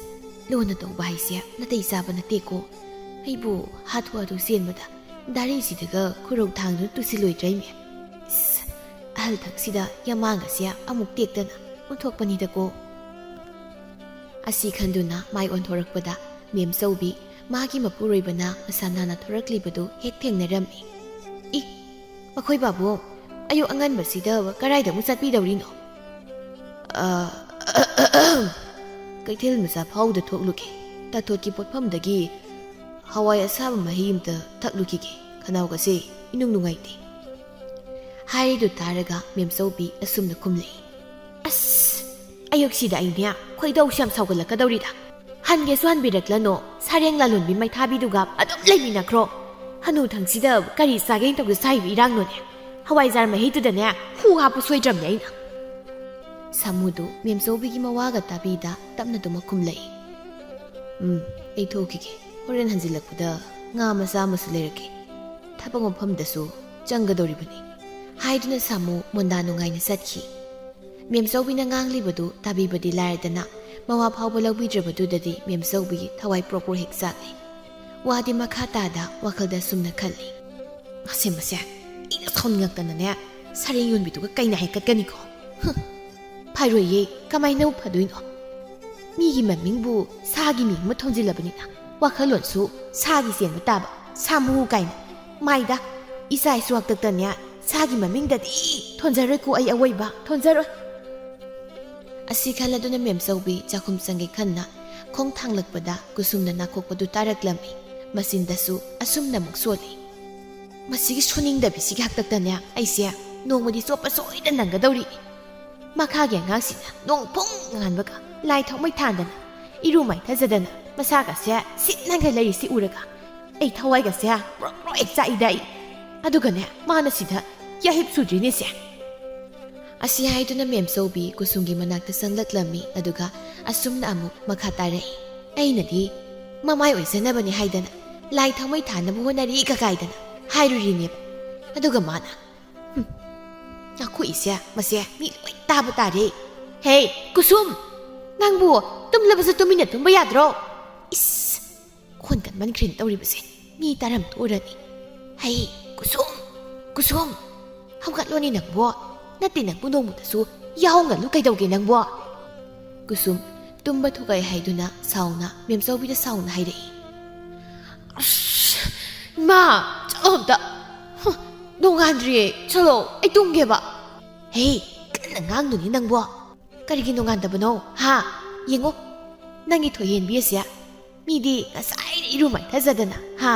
ꯂꯨꯅ ꯇꯧꯕ ꯍꯥꯏꯁꯦ ꯅꯥꯇꯩ ꯆꯥꯕ ꯅꯠꯇꯦꯀꯣ꯫ ꯑꯩꯕꯨ ꯍꯥꯊꯨ ꯍꯥꯊꯨ ꯆꯦꯟꯕꯗ ꯗꯥꯔꯤꯁꯤꯗꯒ ꯈꯨꯔꯧ ꯊꯥꯡꯗꯨꯅ ꯇꯨꯁꯤꯜꯂꯣꯏꯗ꯭ꯔꯩꯃꯦ꯫ ꯏꯁ, ꯑꯍꯜ ꯊꯛꯁꯤꯗ ꯌꯥꯃꯥꯡ ꯑꯁꯦ ꯑꯃꯨꯛ ꯇꯦꯛꯇꯅ ꯑꯣꯟꯊꯣꯛꯄꯅꯤꯗꯀꯣ꯫" ꯑꯁꯤ ꯈꯟꯗꯨꯅ ꯃꯥꯏ ꯑꯣꯟꯊꯣꯔꯛꯄꯗ ꯃꯦꯝꯆꯧꯕꯤ, ꯃꯥꯒꯤ ꯃꯄꯨꯔꯣꯏꯕꯅ ꯃꯁꯥ ꯅꯥꯟꯅ ꯊꯣꯔꯛꯂꯤꯕꯗꯨ ꯍꯦꯛ ꯊꯦꯡꯅꯔꯝꯃꯤ꯫ "ꯏ, ꯃꯈꯣꯏ ꯄꯥꯕꯨꯡ, ꯑꯌꯨꯛ ꯑꯉꯟꯕꯁꯤꯗ ꯀꯗꯥꯏꯗ ꯑꯃꯨꯛ ꯆꯠꯄꯤꯗꯧꯔꯤꯅꯣ?" "ꯑ, ꯀꯩꯊꯦꯜ ꯃꯆꯥ ꯐꯥꯎꯗ ꯊꯣꯛꯂꯨꯒꯦ꯫ ꯇꯥꯊꯣꯠꯀꯤ ꯄꯣꯠꯐꯝꯗꯒꯤ ꯍꯋꯥꯏ ꯑꯁꯥꯕ ꯃꯍꯤ ꯑꯃꯇ ꯊꯛꯂꯨꯈꯤꯒꯦ꯫ ꯈꯅꯥꯎꯒꯁꯦ ꯏꯅꯨꯡ ꯅꯨꯡꯉꯥꯏꯇꯦ꯫" ꯍꯥꯏꯔꯤꯗꯨ ꯇꯥꯔꯒ ꯃꯦꯝꯆꯧꯕꯤ ꯑꯁꯨꯝꯅ ꯈꯨꯝꯂꯛꯏ, "ꯑꯁ, ꯑꯌꯨꯛꯁꯤꯗ ꯑꯩꯅꯦ ꯈꯣꯏꯗꯧꯁꯦ ꯌꯥꯝ ꯁꯥꯎꯒꯠꯂꯛꯀꯗꯧꯔꯤꯗ꯫ ꯍꯟꯒꯦꯁꯨ ꯍꯟꯕꯤꯔꯛꯂꯅꯣ, ꯁꯥꯔꯦꯡ ꯂꯂꯣꯟꯕꯤ ꯃꯩꯊꯥꯕꯤꯗꯨꯒ ꯑꯗꯨꯝ ꯂꯩꯃꯤꯟꯅꯈ꯭ꯔꯣ꯫ ꯍꯅꯨ ꯊꯪꯁꯤꯗ ꯀꯔꯤ ꯆꯥꯒꯦꯅ ꯇꯧꯗ ꯆꯥꯏꯕ ꯏꯔꯥꯡꯅꯣꯅꯦ? ꯍꯋꯥꯏꯖꯥꯔ ꯃꯍꯤꯗꯨꯗꯅꯦ ꯍꯨ ꯍꯥꯞꯄ ꯁꯣꯏꯗ꯭ꯔꯕꯅꯦ ꯑꯩꯅ꯫ ꯁꯥꯃꯨꯗꯨ ꯃꯦꯝꯆꯧꯕꯤꯒꯤ ꯃꯋꯥꯒ ꯇꯥꯕꯤꯗ ꯇꯞꯅ ꯇꯨꯝꯃ ꯈꯨꯝꯂꯛꯏ꯫ "ꯎꯝ, ꯑꯩ ꯊꯣꯛꯈꯤꯒꯦ꯫ ꯍꯣꯔꯦꯟ ꯍꯟꯖꯤꯜꯂꯛꯄꯗ ꯉꯥ ꯃꯆꯥ ꯑꯃꯁꯨ ꯂꯩꯔꯛꯀꯦ꯫ ꯊꯕꯛ ꯃꯐꯝꯗꯁꯨ ꯆꯪꯒꯗꯧꯔꯤꯕꯅꯤ," ꯍꯥꯏꯗꯨꯅ ꯁꯥꯃꯨ ꯃꯣꯟꯗꯥ ꯅꯨꯡꯉꯥꯏꯅ ꯆꯠꯈꯤ꯫ ꯃꯦꯝꯆꯧꯕꯤꯅ ꯉꯥꯡꯂꯤꯕꯗꯨ ꯇꯥꯕꯤꯕꯗꯤ ꯂꯥꯏꯔꯗꯅ, ꯃꯋꯥ ꯐꯥꯎꯕ ꯂꯧꯕꯤꯗ꯭ꯔꯕꯗꯨꯗꯗꯤ ꯃꯦꯝꯆꯧꯕꯤ ꯊꯋꯥꯏ ꯄ꯭ꯔꯣꯛ ꯄ꯭ꯔꯣꯛ ꯍꯦꯛ ꯆꯥꯛꯂꯤ꯫ ꯋꯥꯗꯤ ꯃꯈꯥ ꯇꯥꯗ ꯋꯥꯈꯜꯗ ꯁꯨꯝꯅ ꯈꯜꯂꯤ꯫ "ꯃꯁꯦ, ꯃꯁꯦ, ꯑꯩꯅ ꯁꯥꯎꯅꯤꯡꯉꯛꯇꯅꯅꯦ, ꯁꯔꯦꯡ ꯌꯣꯟꯕꯤꯗꯨꯒ ꯀꯩꯅ ꯍꯦꯛ ꯀꯠꯀꯅꯤꯀꯣ꯫ ꯍꯨꯝ, ꯐꯔꯣꯏꯌꯦ, ꯀꯃꯥꯏꯅꯕꯨ ꯐꯗꯣꯏꯅꯣ? ꯃꯤꯒꯤ ꯃꯃꯤꯡꯕꯨ ꯁꯥꯒꯤ ꯃꯤꯡ ꯑꯃ ꯊꯣꯟꯖꯤꯜꯂꯕꯅꯤꯅ, ꯋꯥꯈꯜꯂꯣꯟꯁꯨ ꯁꯥꯒꯤ ꯆꯦꯟꯕ ꯇꯥꯕ, ꯁꯥꯃꯨ ꯀꯥꯏꯅ꯫ ꯃꯥꯏꯗ, ꯏꯆꯥ ꯏꯁꯨ ꯍꯥꯛꯇꯛꯇꯅꯦ, ꯁꯥꯒꯤ ꯃꯃꯤꯡꯗꯗꯤ ꯊꯣꯟꯖꯔꯣꯏꯀꯣ ꯑꯩ ꯑꯋꯣꯏꯕ, ꯊꯣꯟꯖꯔꯣꯏ꯫" ꯑꯁꯤ ꯈꯜꯂꯗꯨꯅ ꯃꯦꯝꯆꯧꯕꯤ ꯆꯥꯛꯈꯨꯝ ꯆꯪꯒꯦ ꯈꯟꯅ ꯈꯣꯡ ꯊꯥꯡꯂꯛꯄꯗ ꯀꯨꯁꯨꯝꯅ ꯅꯥꯈꯣꯛꯄꯗꯨ ꯇꯥꯔꯛꯂꯝꯃꯤ꯫ ꯃꯆꯤꯟꯗꯁꯨ ꯑꯁꯨꯝꯅ ꯑꯃꯨꯛ ꯁꯣꯜꯂꯤ꯫ "ꯃꯁꯤꯒꯤ ꯁꯨꯅꯤꯡꯗꯕꯤꯁꯤꯒꯤ ꯍꯥꯛꯇꯛꯇꯅꯦ ꯑꯩꯁꯦ ꯅꯣꯡꯃꯗꯤ ꯆꯣꯞꯄ ꯁꯣꯏꯗꯅ ꯅꯪꯒꯗꯧꯔꯤ꯫ ꯃꯈꯥꯒꯤ ꯑꯉꯥꯡꯁꯤꯅ ꯅꯣꯡ ꯐꯨꯡ ꯉꯥꯟꯕꯒ ꯂꯥꯏ ꯊꯥꯎꯃꯩ ꯊꯥꯟꯗꯅ, ꯏꯔꯨ ꯃꯥꯏꯊꯖꯗꯅ, ꯃꯁꯥꯒꯁꯦ ꯁꯤꯠ ꯅꯥꯟꯒꯩ ꯂꯩꯔꯤꯁꯤ ꯎꯔꯒ ꯑꯩ ꯊꯋꯥꯏꯒꯁꯦ ꯄ꯭ꯔꯣꯛ ꯄ꯭ꯔꯣꯛ ꯍꯦꯛ ꯆꯥꯛꯏꯗ ꯑꯩ꯫ ꯑꯗꯨꯒꯅꯦ, ꯃꯥꯅ ꯁꯤꯗ ꯌꯥꯍꯤꯞ ꯁꯨꯗ꯭ꯔꯤꯅꯦꯁꯦ꯫" ꯑꯁꯤ ꯍꯥꯏꯗꯨꯅ ꯃꯦꯝꯆꯧꯕꯤ ꯀꯨꯁꯨꯝꯒꯤ ꯃꯅꯥꯛꯇ ꯆꯪꯂꯛꯂꯝꯃꯤ, ꯑꯗꯨꯒ ꯑꯁꯨꯝꯅ ꯑꯃꯨꯛ ꯃꯈꯥ ꯇꯥꯔꯛꯏ꯫ "ꯑꯩꯅꯗꯤ ꯃꯃꯥꯏ ꯑꯣꯏꯖꯅꯕꯅꯤ ꯍꯥꯏꯗꯅ ꯂꯥꯏ ꯊꯥꯎꯃꯩ ꯊꯥꯅꯕ ꯍꯣꯠꯅꯔꯤ ꯀꯀꯥꯏꯗꯅ ꯍꯥꯏꯔꯨꯔꯤꯅꯦꯕ꯫ ꯑꯗꯨꯒ ꯃꯥꯅ, ꯍꯨꯝ, ꯅꯥꯈꯣꯛꯏꯁꯦ ꯃꯁꯦ ꯃꯤ ꯂꯣꯏ ꯇꯥꯕ ꯇꯥꯔꯦ꯫ ꯍꯦ, ꯀꯨꯁꯨꯝ! ꯅꯪꯕꯨ ꯇꯨꯝꯂꯕꯁꯨ ꯇꯨꯃꯤꯟꯅ ꯇꯨꯝꯕ ꯌꯥꯗ꯭ꯔꯣ? ꯏꯁ! ꯈꯣꯟ ꯀꯟꯃꯟꯈ꯭ꯔꯦꯅ ꯇꯧꯔꯤꯕꯁꯦ꯫ ꯃꯤ ꯇꯥꯔꯝ ꯇꯣꯛꯎꯔꯅꯤ꯫ ꯍꯩ, ꯀꯨꯁꯨꯝ! ꯀꯨꯁꯨꯝ! ꯍꯧꯒꯠꯂꯣꯅꯦ ꯅꯪꯕꯣ! ꯅꯠꯇꯦ, ꯅꯪꯕꯨ ꯅꯣꯡꯃꯗꯁꯨ ꯌꯥꯍꯧ ꯉꯜꯂꯨ ꯀꯩꯗꯧꯒꯦ ꯅꯪꯕꯣ?" ꯀꯨꯁꯨꯝ ꯇꯨꯝꯕ ꯊꯨꯒꯥꯏ ꯍꯥꯏꯗꯨꯅ ꯁꯥꯎꯅ ꯃꯦꯝꯆꯧꯕꯤꯗ ꯁꯥꯎꯅ ꯍꯥꯏꯔꯛꯏ꯫ "ꯑꯁ! ꯏꯃꯥ! ꯆꯠꯂꯣ ꯑꯝꯇ! ꯍꯨ, ꯅꯣꯡꯉꯥꯟꯗ꯭ꯔꯤꯌꯦ꯫ ꯆꯠꯂꯣ, ꯑꯩ ꯇꯨꯝꯒꯦꯕ꯫" "ꯍꯦ! ꯀꯟꯅ ꯉꯥꯡꯅꯨꯅꯦ ꯅꯪꯕꯣ! ꯀꯔꯤꯒꯤ ꯅꯣꯡꯉꯥꯟꯗꯕꯅꯣ, ꯍꯥ? ꯌꯦꯡꯉꯣ, ꯅꯪꯒꯤ ꯊꯣꯏꯍꯦꯟꯕꯤ ꯑꯁꯦ ꯃꯤꯗꯤ ꯉꯁꯥꯏꯅ ꯏꯔꯨ ꯃꯥꯏꯊꯖꯗꯅ, ꯍꯥ?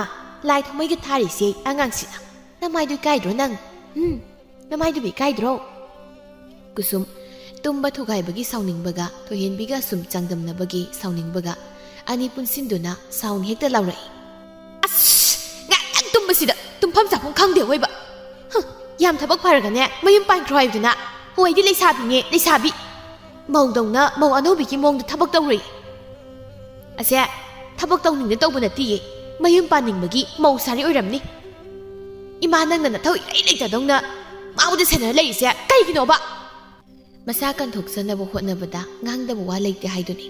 ꯂꯥꯏ ꯊꯥꯎꯃꯩꯒ ꯊꯥꯔꯤꯁꯦ ꯑꯉꯥꯡꯁꯤꯅ꯫ ꯅꯃꯥꯏꯗꯨ ꯏꯀꯥꯏꯗ꯭ꯔꯣ ꯅꯪ? ꯎꯝ, ꯅꯃꯥꯏꯗꯨꯕꯨ ꯏꯀꯥꯏꯗ꯭ꯔꯣ?" ꯀꯨꯁꯨꯝ ꯇꯨꯝꯕ ꯊꯨꯒꯥꯏꯕꯒꯤ ꯁꯥꯎꯅꯤꯡꯕꯒ ꯊꯣꯏꯍꯦꯟꯕꯤꯒ ꯁꯨꯝ ꯆꯥꯡꯗꯝꯅꯕꯒꯤ ꯁꯥꯎꯅꯤꯡꯕꯒ ꯑꯅꯤ ꯄꯨꯟꯁꯤꯟꯗꯨꯅ ꯁꯥꯎꯅ ꯍꯦꯛꯇ ꯂꯥꯎꯔꯛꯏ꯫ "ꯑꯁ! ꯉꯥꯏꯍꯥꯛꯇꯪ ꯇꯨꯝꯕꯁꯤꯗ ꯇꯨꯝꯐꯝ ꯆꯥꯐꯝ ꯈꯪꯗꯦ ꯑꯣꯏꯕ꯫ ꯍꯨꯝ, ꯌꯥꯝ ꯊꯕꯛ ꯐꯔꯒꯅꯦ ꯃꯌꯨꯝ ꯄꯥꯟꯈ꯭ꯔꯣ ꯍꯥꯏꯕꯗꯨꯅ꯫ ꯍꯣꯏꯗꯤ ꯂꯩꯁꯥꯕꯤꯅꯦ, ꯂꯩꯁꯥꯕꯤ꯫ ꯃꯧꯗꯧꯅ ꯃꯧ ꯑꯅꯧꯕꯤꯒꯤ ꯃꯑꯣꯡꯗ ꯊꯕꯛ ꯇꯧꯔꯣꯏ꯫ ꯑꯁꯦ, ꯊꯕꯛ ꯇꯧꯅꯤꯡꯗ ꯇꯧꯕ ꯅꯠꯇꯤꯌꯦ꯫ ꯃꯌꯨꯝ ꯄꯥꯟꯅꯤꯡꯕꯒꯤ ꯃꯧ ꯁꯥꯔꯤ ꯑꯣꯏꯔꯝꯅꯤ꯫ ꯏꯃꯥ, ꯅꯪꯅ ꯅꯊꯧ ꯏꯔꯩ ꯂꯩꯇꯗꯧꯅ ꯃꯥꯕꯨꯗ ꯁꯦꯟꯅꯔ ꯂꯩꯔꯤꯁꯦ ꯀꯩꯒꯤꯅꯣꯕ? ꯃꯁꯥ ꯀꯟꯊꯣꯛꯆꯅꯕ ꯍꯣꯠꯅꯕꯗ ꯉꯥꯡꯗꯕ ꯋꯥ ꯂꯩꯇꯦ ꯍꯥꯏꯗꯨꯅꯤ꯫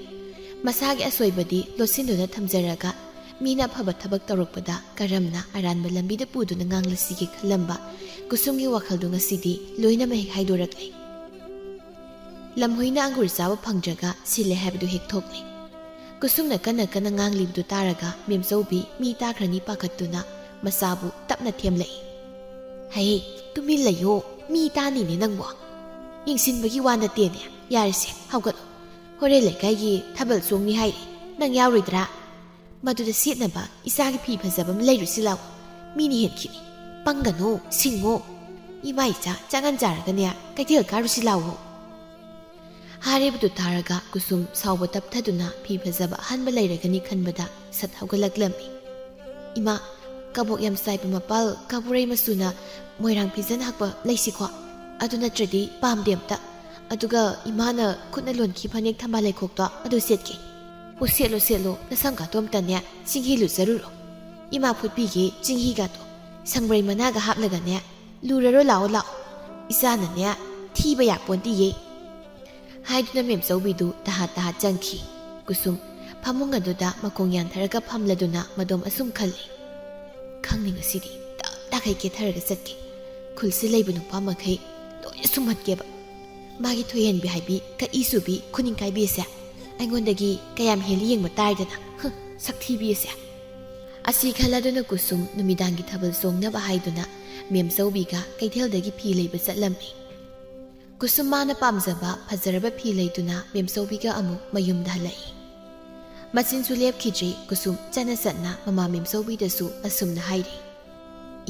ꯃꯁꯥꯒꯤ ꯑꯁꯣꯏꯕꯗꯤ ꯂꯣꯠꯁꯤꯟꯗꯨꯅ ꯊꯝꯖꯔꯒ ꯃꯤꯅ ꯑꯐꯕ ꯊꯕꯛ ꯇꯧꯔꯛꯄꯗ ꯀꯔꯝꯅ ꯑꯔꯥꯟꯕ ꯂꯝꯕꯤꯗ ꯄꯨꯗꯨꯅ ꯉꯥꯡꯂꯁꯤꯒꯦ ꯈꯜꯂꯝꯕ ꯀꯨꯁꯨꯝꯒꯤ ꯋꯥꯈꯜꯗꯨ ꯉꯁꯤꯗꯤ ꯂꯣꯏꯅꯃꯛ ꯍꯦꯛ ꯍꯥꯏꯗꯣꯔꯛꯂꯦ꯫ ꯂꯝꯍꯨꯏꯅ ꯑꯪꯒꯨꯔ ꯆꯥꯕ ꯐꯪꯗ꯭ꯔꯒ ꯁꯤꯜꯂꯦ ꯍꯥꯏꯕꯗꯨ ꯍꯦꯛ ꯊꯣꯛꯂꯦ꯫ ꯀꯨꯁꯨꯝꯅ ꯀꯟꯅ ꯀꯟꯅ ꯉꯥꯡꯂꯤꯕꯗꯨ ꯇꯥꯔꯒ ꯃꯦꯝꯆꯧꯕꯤ ꯃꯤ ꯇꯥꯈ꯭ꯔꯅꯤ ꯄꯥꯈꯠꯇꯨꯅ ꯃꯆꯥꯕꯨ ꯇꯞꯅ ꯊꯦꯝꯂꯛꯏ꯫ "ꯍꯩ, ꯇꯨꯃꯤꯟ ꯂꯩꯌꯣ, ꯃꯤ ꯇꯥꯅꯤꯅꯦ ꯅꯪꯕꯣ꯫ ꯌꯦꯡꯁꯤꯟꯕꯒꯤ ꯋꯥ ꯅꯠꯇꯦꯅꯦ꯫ ꯌꯥꯔꯦꯁꯦ, ꯍꯧꯒꯠꯂꯣ꯫ ꯍꯣꯔꯦꯟ ꯂꯩꯀꯥꯏꯒꯤ ꯊꯥꯕꯜ ꯆꯣꯡꯅꯤ ꯍꯥꯏꯔꯤ, ꯅꯪ ꯌꯥꯎꯔꯣꯏꯗ꯭ꯔꯥ? ꯃꯗꯨꯗ ꯁꯦꯠꯅꯕ ꯏꯆꯥꯒꯤ ꯐꯤ ꯐꯖꯕ ꯑꯃ ꯂꯩꯔꯨꯁꯤ ꯂꯥꯛꯑꯣ꯫ ꯃꯤꯅ ꯍꯦꯟꯈꯤꯅꯤ꯫ ꯄꯪꯒꯅꯨ, ꯁꯤꯡꯉꯣ꯫ ꯏꯃꯥ ꯏꯆꯥ ꯆꯥꯉꯟ ꯆꯥꯔꯒꯅꯦ ꯀꯩꯊꯦꯜ ꯀꯥꯔꯨꯁꯤ ꯂꯥꯛꯑꯣ"꯫ ꯍꯥꯏꯔꯤꯕꯗꯨ ꯇꯥꯔꯒ ꯀꯨꯁꯨꯝ ꯁꯥꯎꯕ ꯇꯞꯊꯗꯨꯅ ꯐꯤ ꯐꯖꯕ ꯑꯍꯟꯕ ꯂꯩꯔꯒꯅꯤ ꯈꯟꯕꯗ ꯁꯠ ꯍꯧꯒꯠꯂꯛꯂꯝꯃꯤ꯫ "ꯏꯃꯥ, ꯀꯕꯣꯛ ꯌꯥꯝ ꯆꯥꯏꯕ ꯃꯄꯥꯜ ꯀꯕꯨꯔꯩ ꯃꯆꯨꯅ ꯃꯣꯏꯔꯥꯡ ꯐꯤꯖꯟ ꯍꯛꯄ ꯂꯩꯁꯤꯀꯣ? ꯑꯗꯨ ꯅꯠꯇ꯭ꯔꯗꯤ ꯄꯥꯝꯗꯦ ꯑꯝꯇ꯫ ꯑꯗꯨꯒ ꯏꯃꯥꯅ ꯈꯨꯠꯅ ꯂꯣꯟꯈꯤ ꯐꯅꯦꯛ ꯊꯝꯕꯥꯜ ꯂꯩꯈꯣꯛꯇꯣ ꯑꯗꯨ ꯁꯦꯠꯀꯦ"꯫ "ꯑꯣ, ꯁꯦꯠꯂꯣ, ꯁꯦꯠꯂꯣ, ꯅꯁꯝꯒꯥꯇꯣ ꯑꯝꯇꯅꯦ ꯆꯤꯡꯍꯤ ꯂꯨꯖꯔꯨꯔꯣ꯫ ꯏꯃꯥ ꯐꯨꯠꯄꯤꯒꯦ ꯆꯤꯡꯍꯤꯒꯥꯇꯣ꯫ ꯁꯪꯕ꯭ꯔꯩ ꯃꯅꯥꯒ ꯍꯥꯞꯂꯒꯅꯦ ꯂꯨꯔꯔꯣ, ꯂꯥꯛꯑꯣ, ꯂꯥꯛꯑꯣ꯫ ꯏꯆꯥꯅꯅꯦ ꯊꯤꯕ ꯌꯥꯄꯣꯟꯇꯤꯌꯦ"꯫ ꯍꯥꯏꯗꯨꯅ ꯃꯦꯝꯆꯧꯕꯤꯗꯨ ꯇꯍꯥ ꯇꯍꯥ ꯆꯪꯈꯤ꯫ ꯀꯨꯁꯨꯝ ꯐꯃꯨꯡ ꯑꯗꯨꯗ ꯃꯈꯣꯡ ꯌꯥꯟꯊꯔꯒ ꯐꯝꯂꯗꯨꯅ ꯃꯗꯣꯝ ꯑꯁꯨꯝ ꯈꯜꯂꯤ꯫ "ꯈꯪꯅꯤ ꯉꯁꯤꯗꯤ ꯇꯞ ꯇꯥꯈꯩ ꯀꯦꯊꯔꯒ ꯆꯠꯀꯦ꯫ ꯈꯨꯜꯁꯤ ꯂꯩꯕ ꯅꯨꯄꯥ ꯃꯈꯩ ꯂꯣꯏꯅ ꯁꯨꯝꯍꯠꯀꯦꯕ꯫ ꯃꯥꯒꯤ ꯊꯣꯏꯍꯦꯟꯕꯤ ꯍꯥꯏꯕꯤ ꯀꯛꯏ ꯆꯨꯕꯤ ꯈꯨꯅꯤꯡ ꯀꯥꯏꯕꯤ ꯑꯁꯦ ꯑꯩꯉꯣꯟꯗꯒꯤ ꯀꯌꯥꯝ ꯍꯦꯜꯂꯤ ꯌꯦꯡꯕ ꯇꯥꯔꯦꯗꯅ꯫ ꯍꯨꯝ, ꯁꯛꯊꯤꯕꯤ ꯑꯁꯦ"꯫ ꯑꯁꯤ ꯈꯜꯂꯗꯨꯅ ꯀꯨꯁꯨꯝ ꯅꯨꯃꯤꯗꯥꯡꯒꯤ ꯊꯥꯕꯜ ꯆꯣꯡꯅꯕ ꯍꯥꯏꯗꯨꯅ ꯃꯦꯝꯆꯧꯕꯤꯒ ꯀꯩꯊꯦꯜꯗꯒꯤ ꯐꯤ ꯂꯩꯕ ꯆꯠꯂꯝꯃꯤ꯫ ꯀꯨꯁꯨꯝ ꯃꯥꯅ ꯄꯥꯝꯖꯕ ꯐꯖꯔꯕ ꯐꯤ ꯂꯩꯗꯨꯅ ꯃꯦꯝꯆꯧꯕꯤꯒ ꯑꯃꯨꯛ ꯃꯌꯨꯝꯗ ꯍꯜꯂꯛꯏ꯫ ꯃꯆꯤꯟꯁꯨ ꯂꯦꯞꯈꯤꯗ꯭ꯔꯤ ꯀꯨꯁꯨꯝ ꯆꯠꯅ ꯆꯠꯅ ꯃꯃꯥ ꯃꯦꯝꯆꯧꯕꯤꯗꯁꯨ ꯑꯁꯨꯝꯅ ꯍꯥꯏꯔꯤ꯫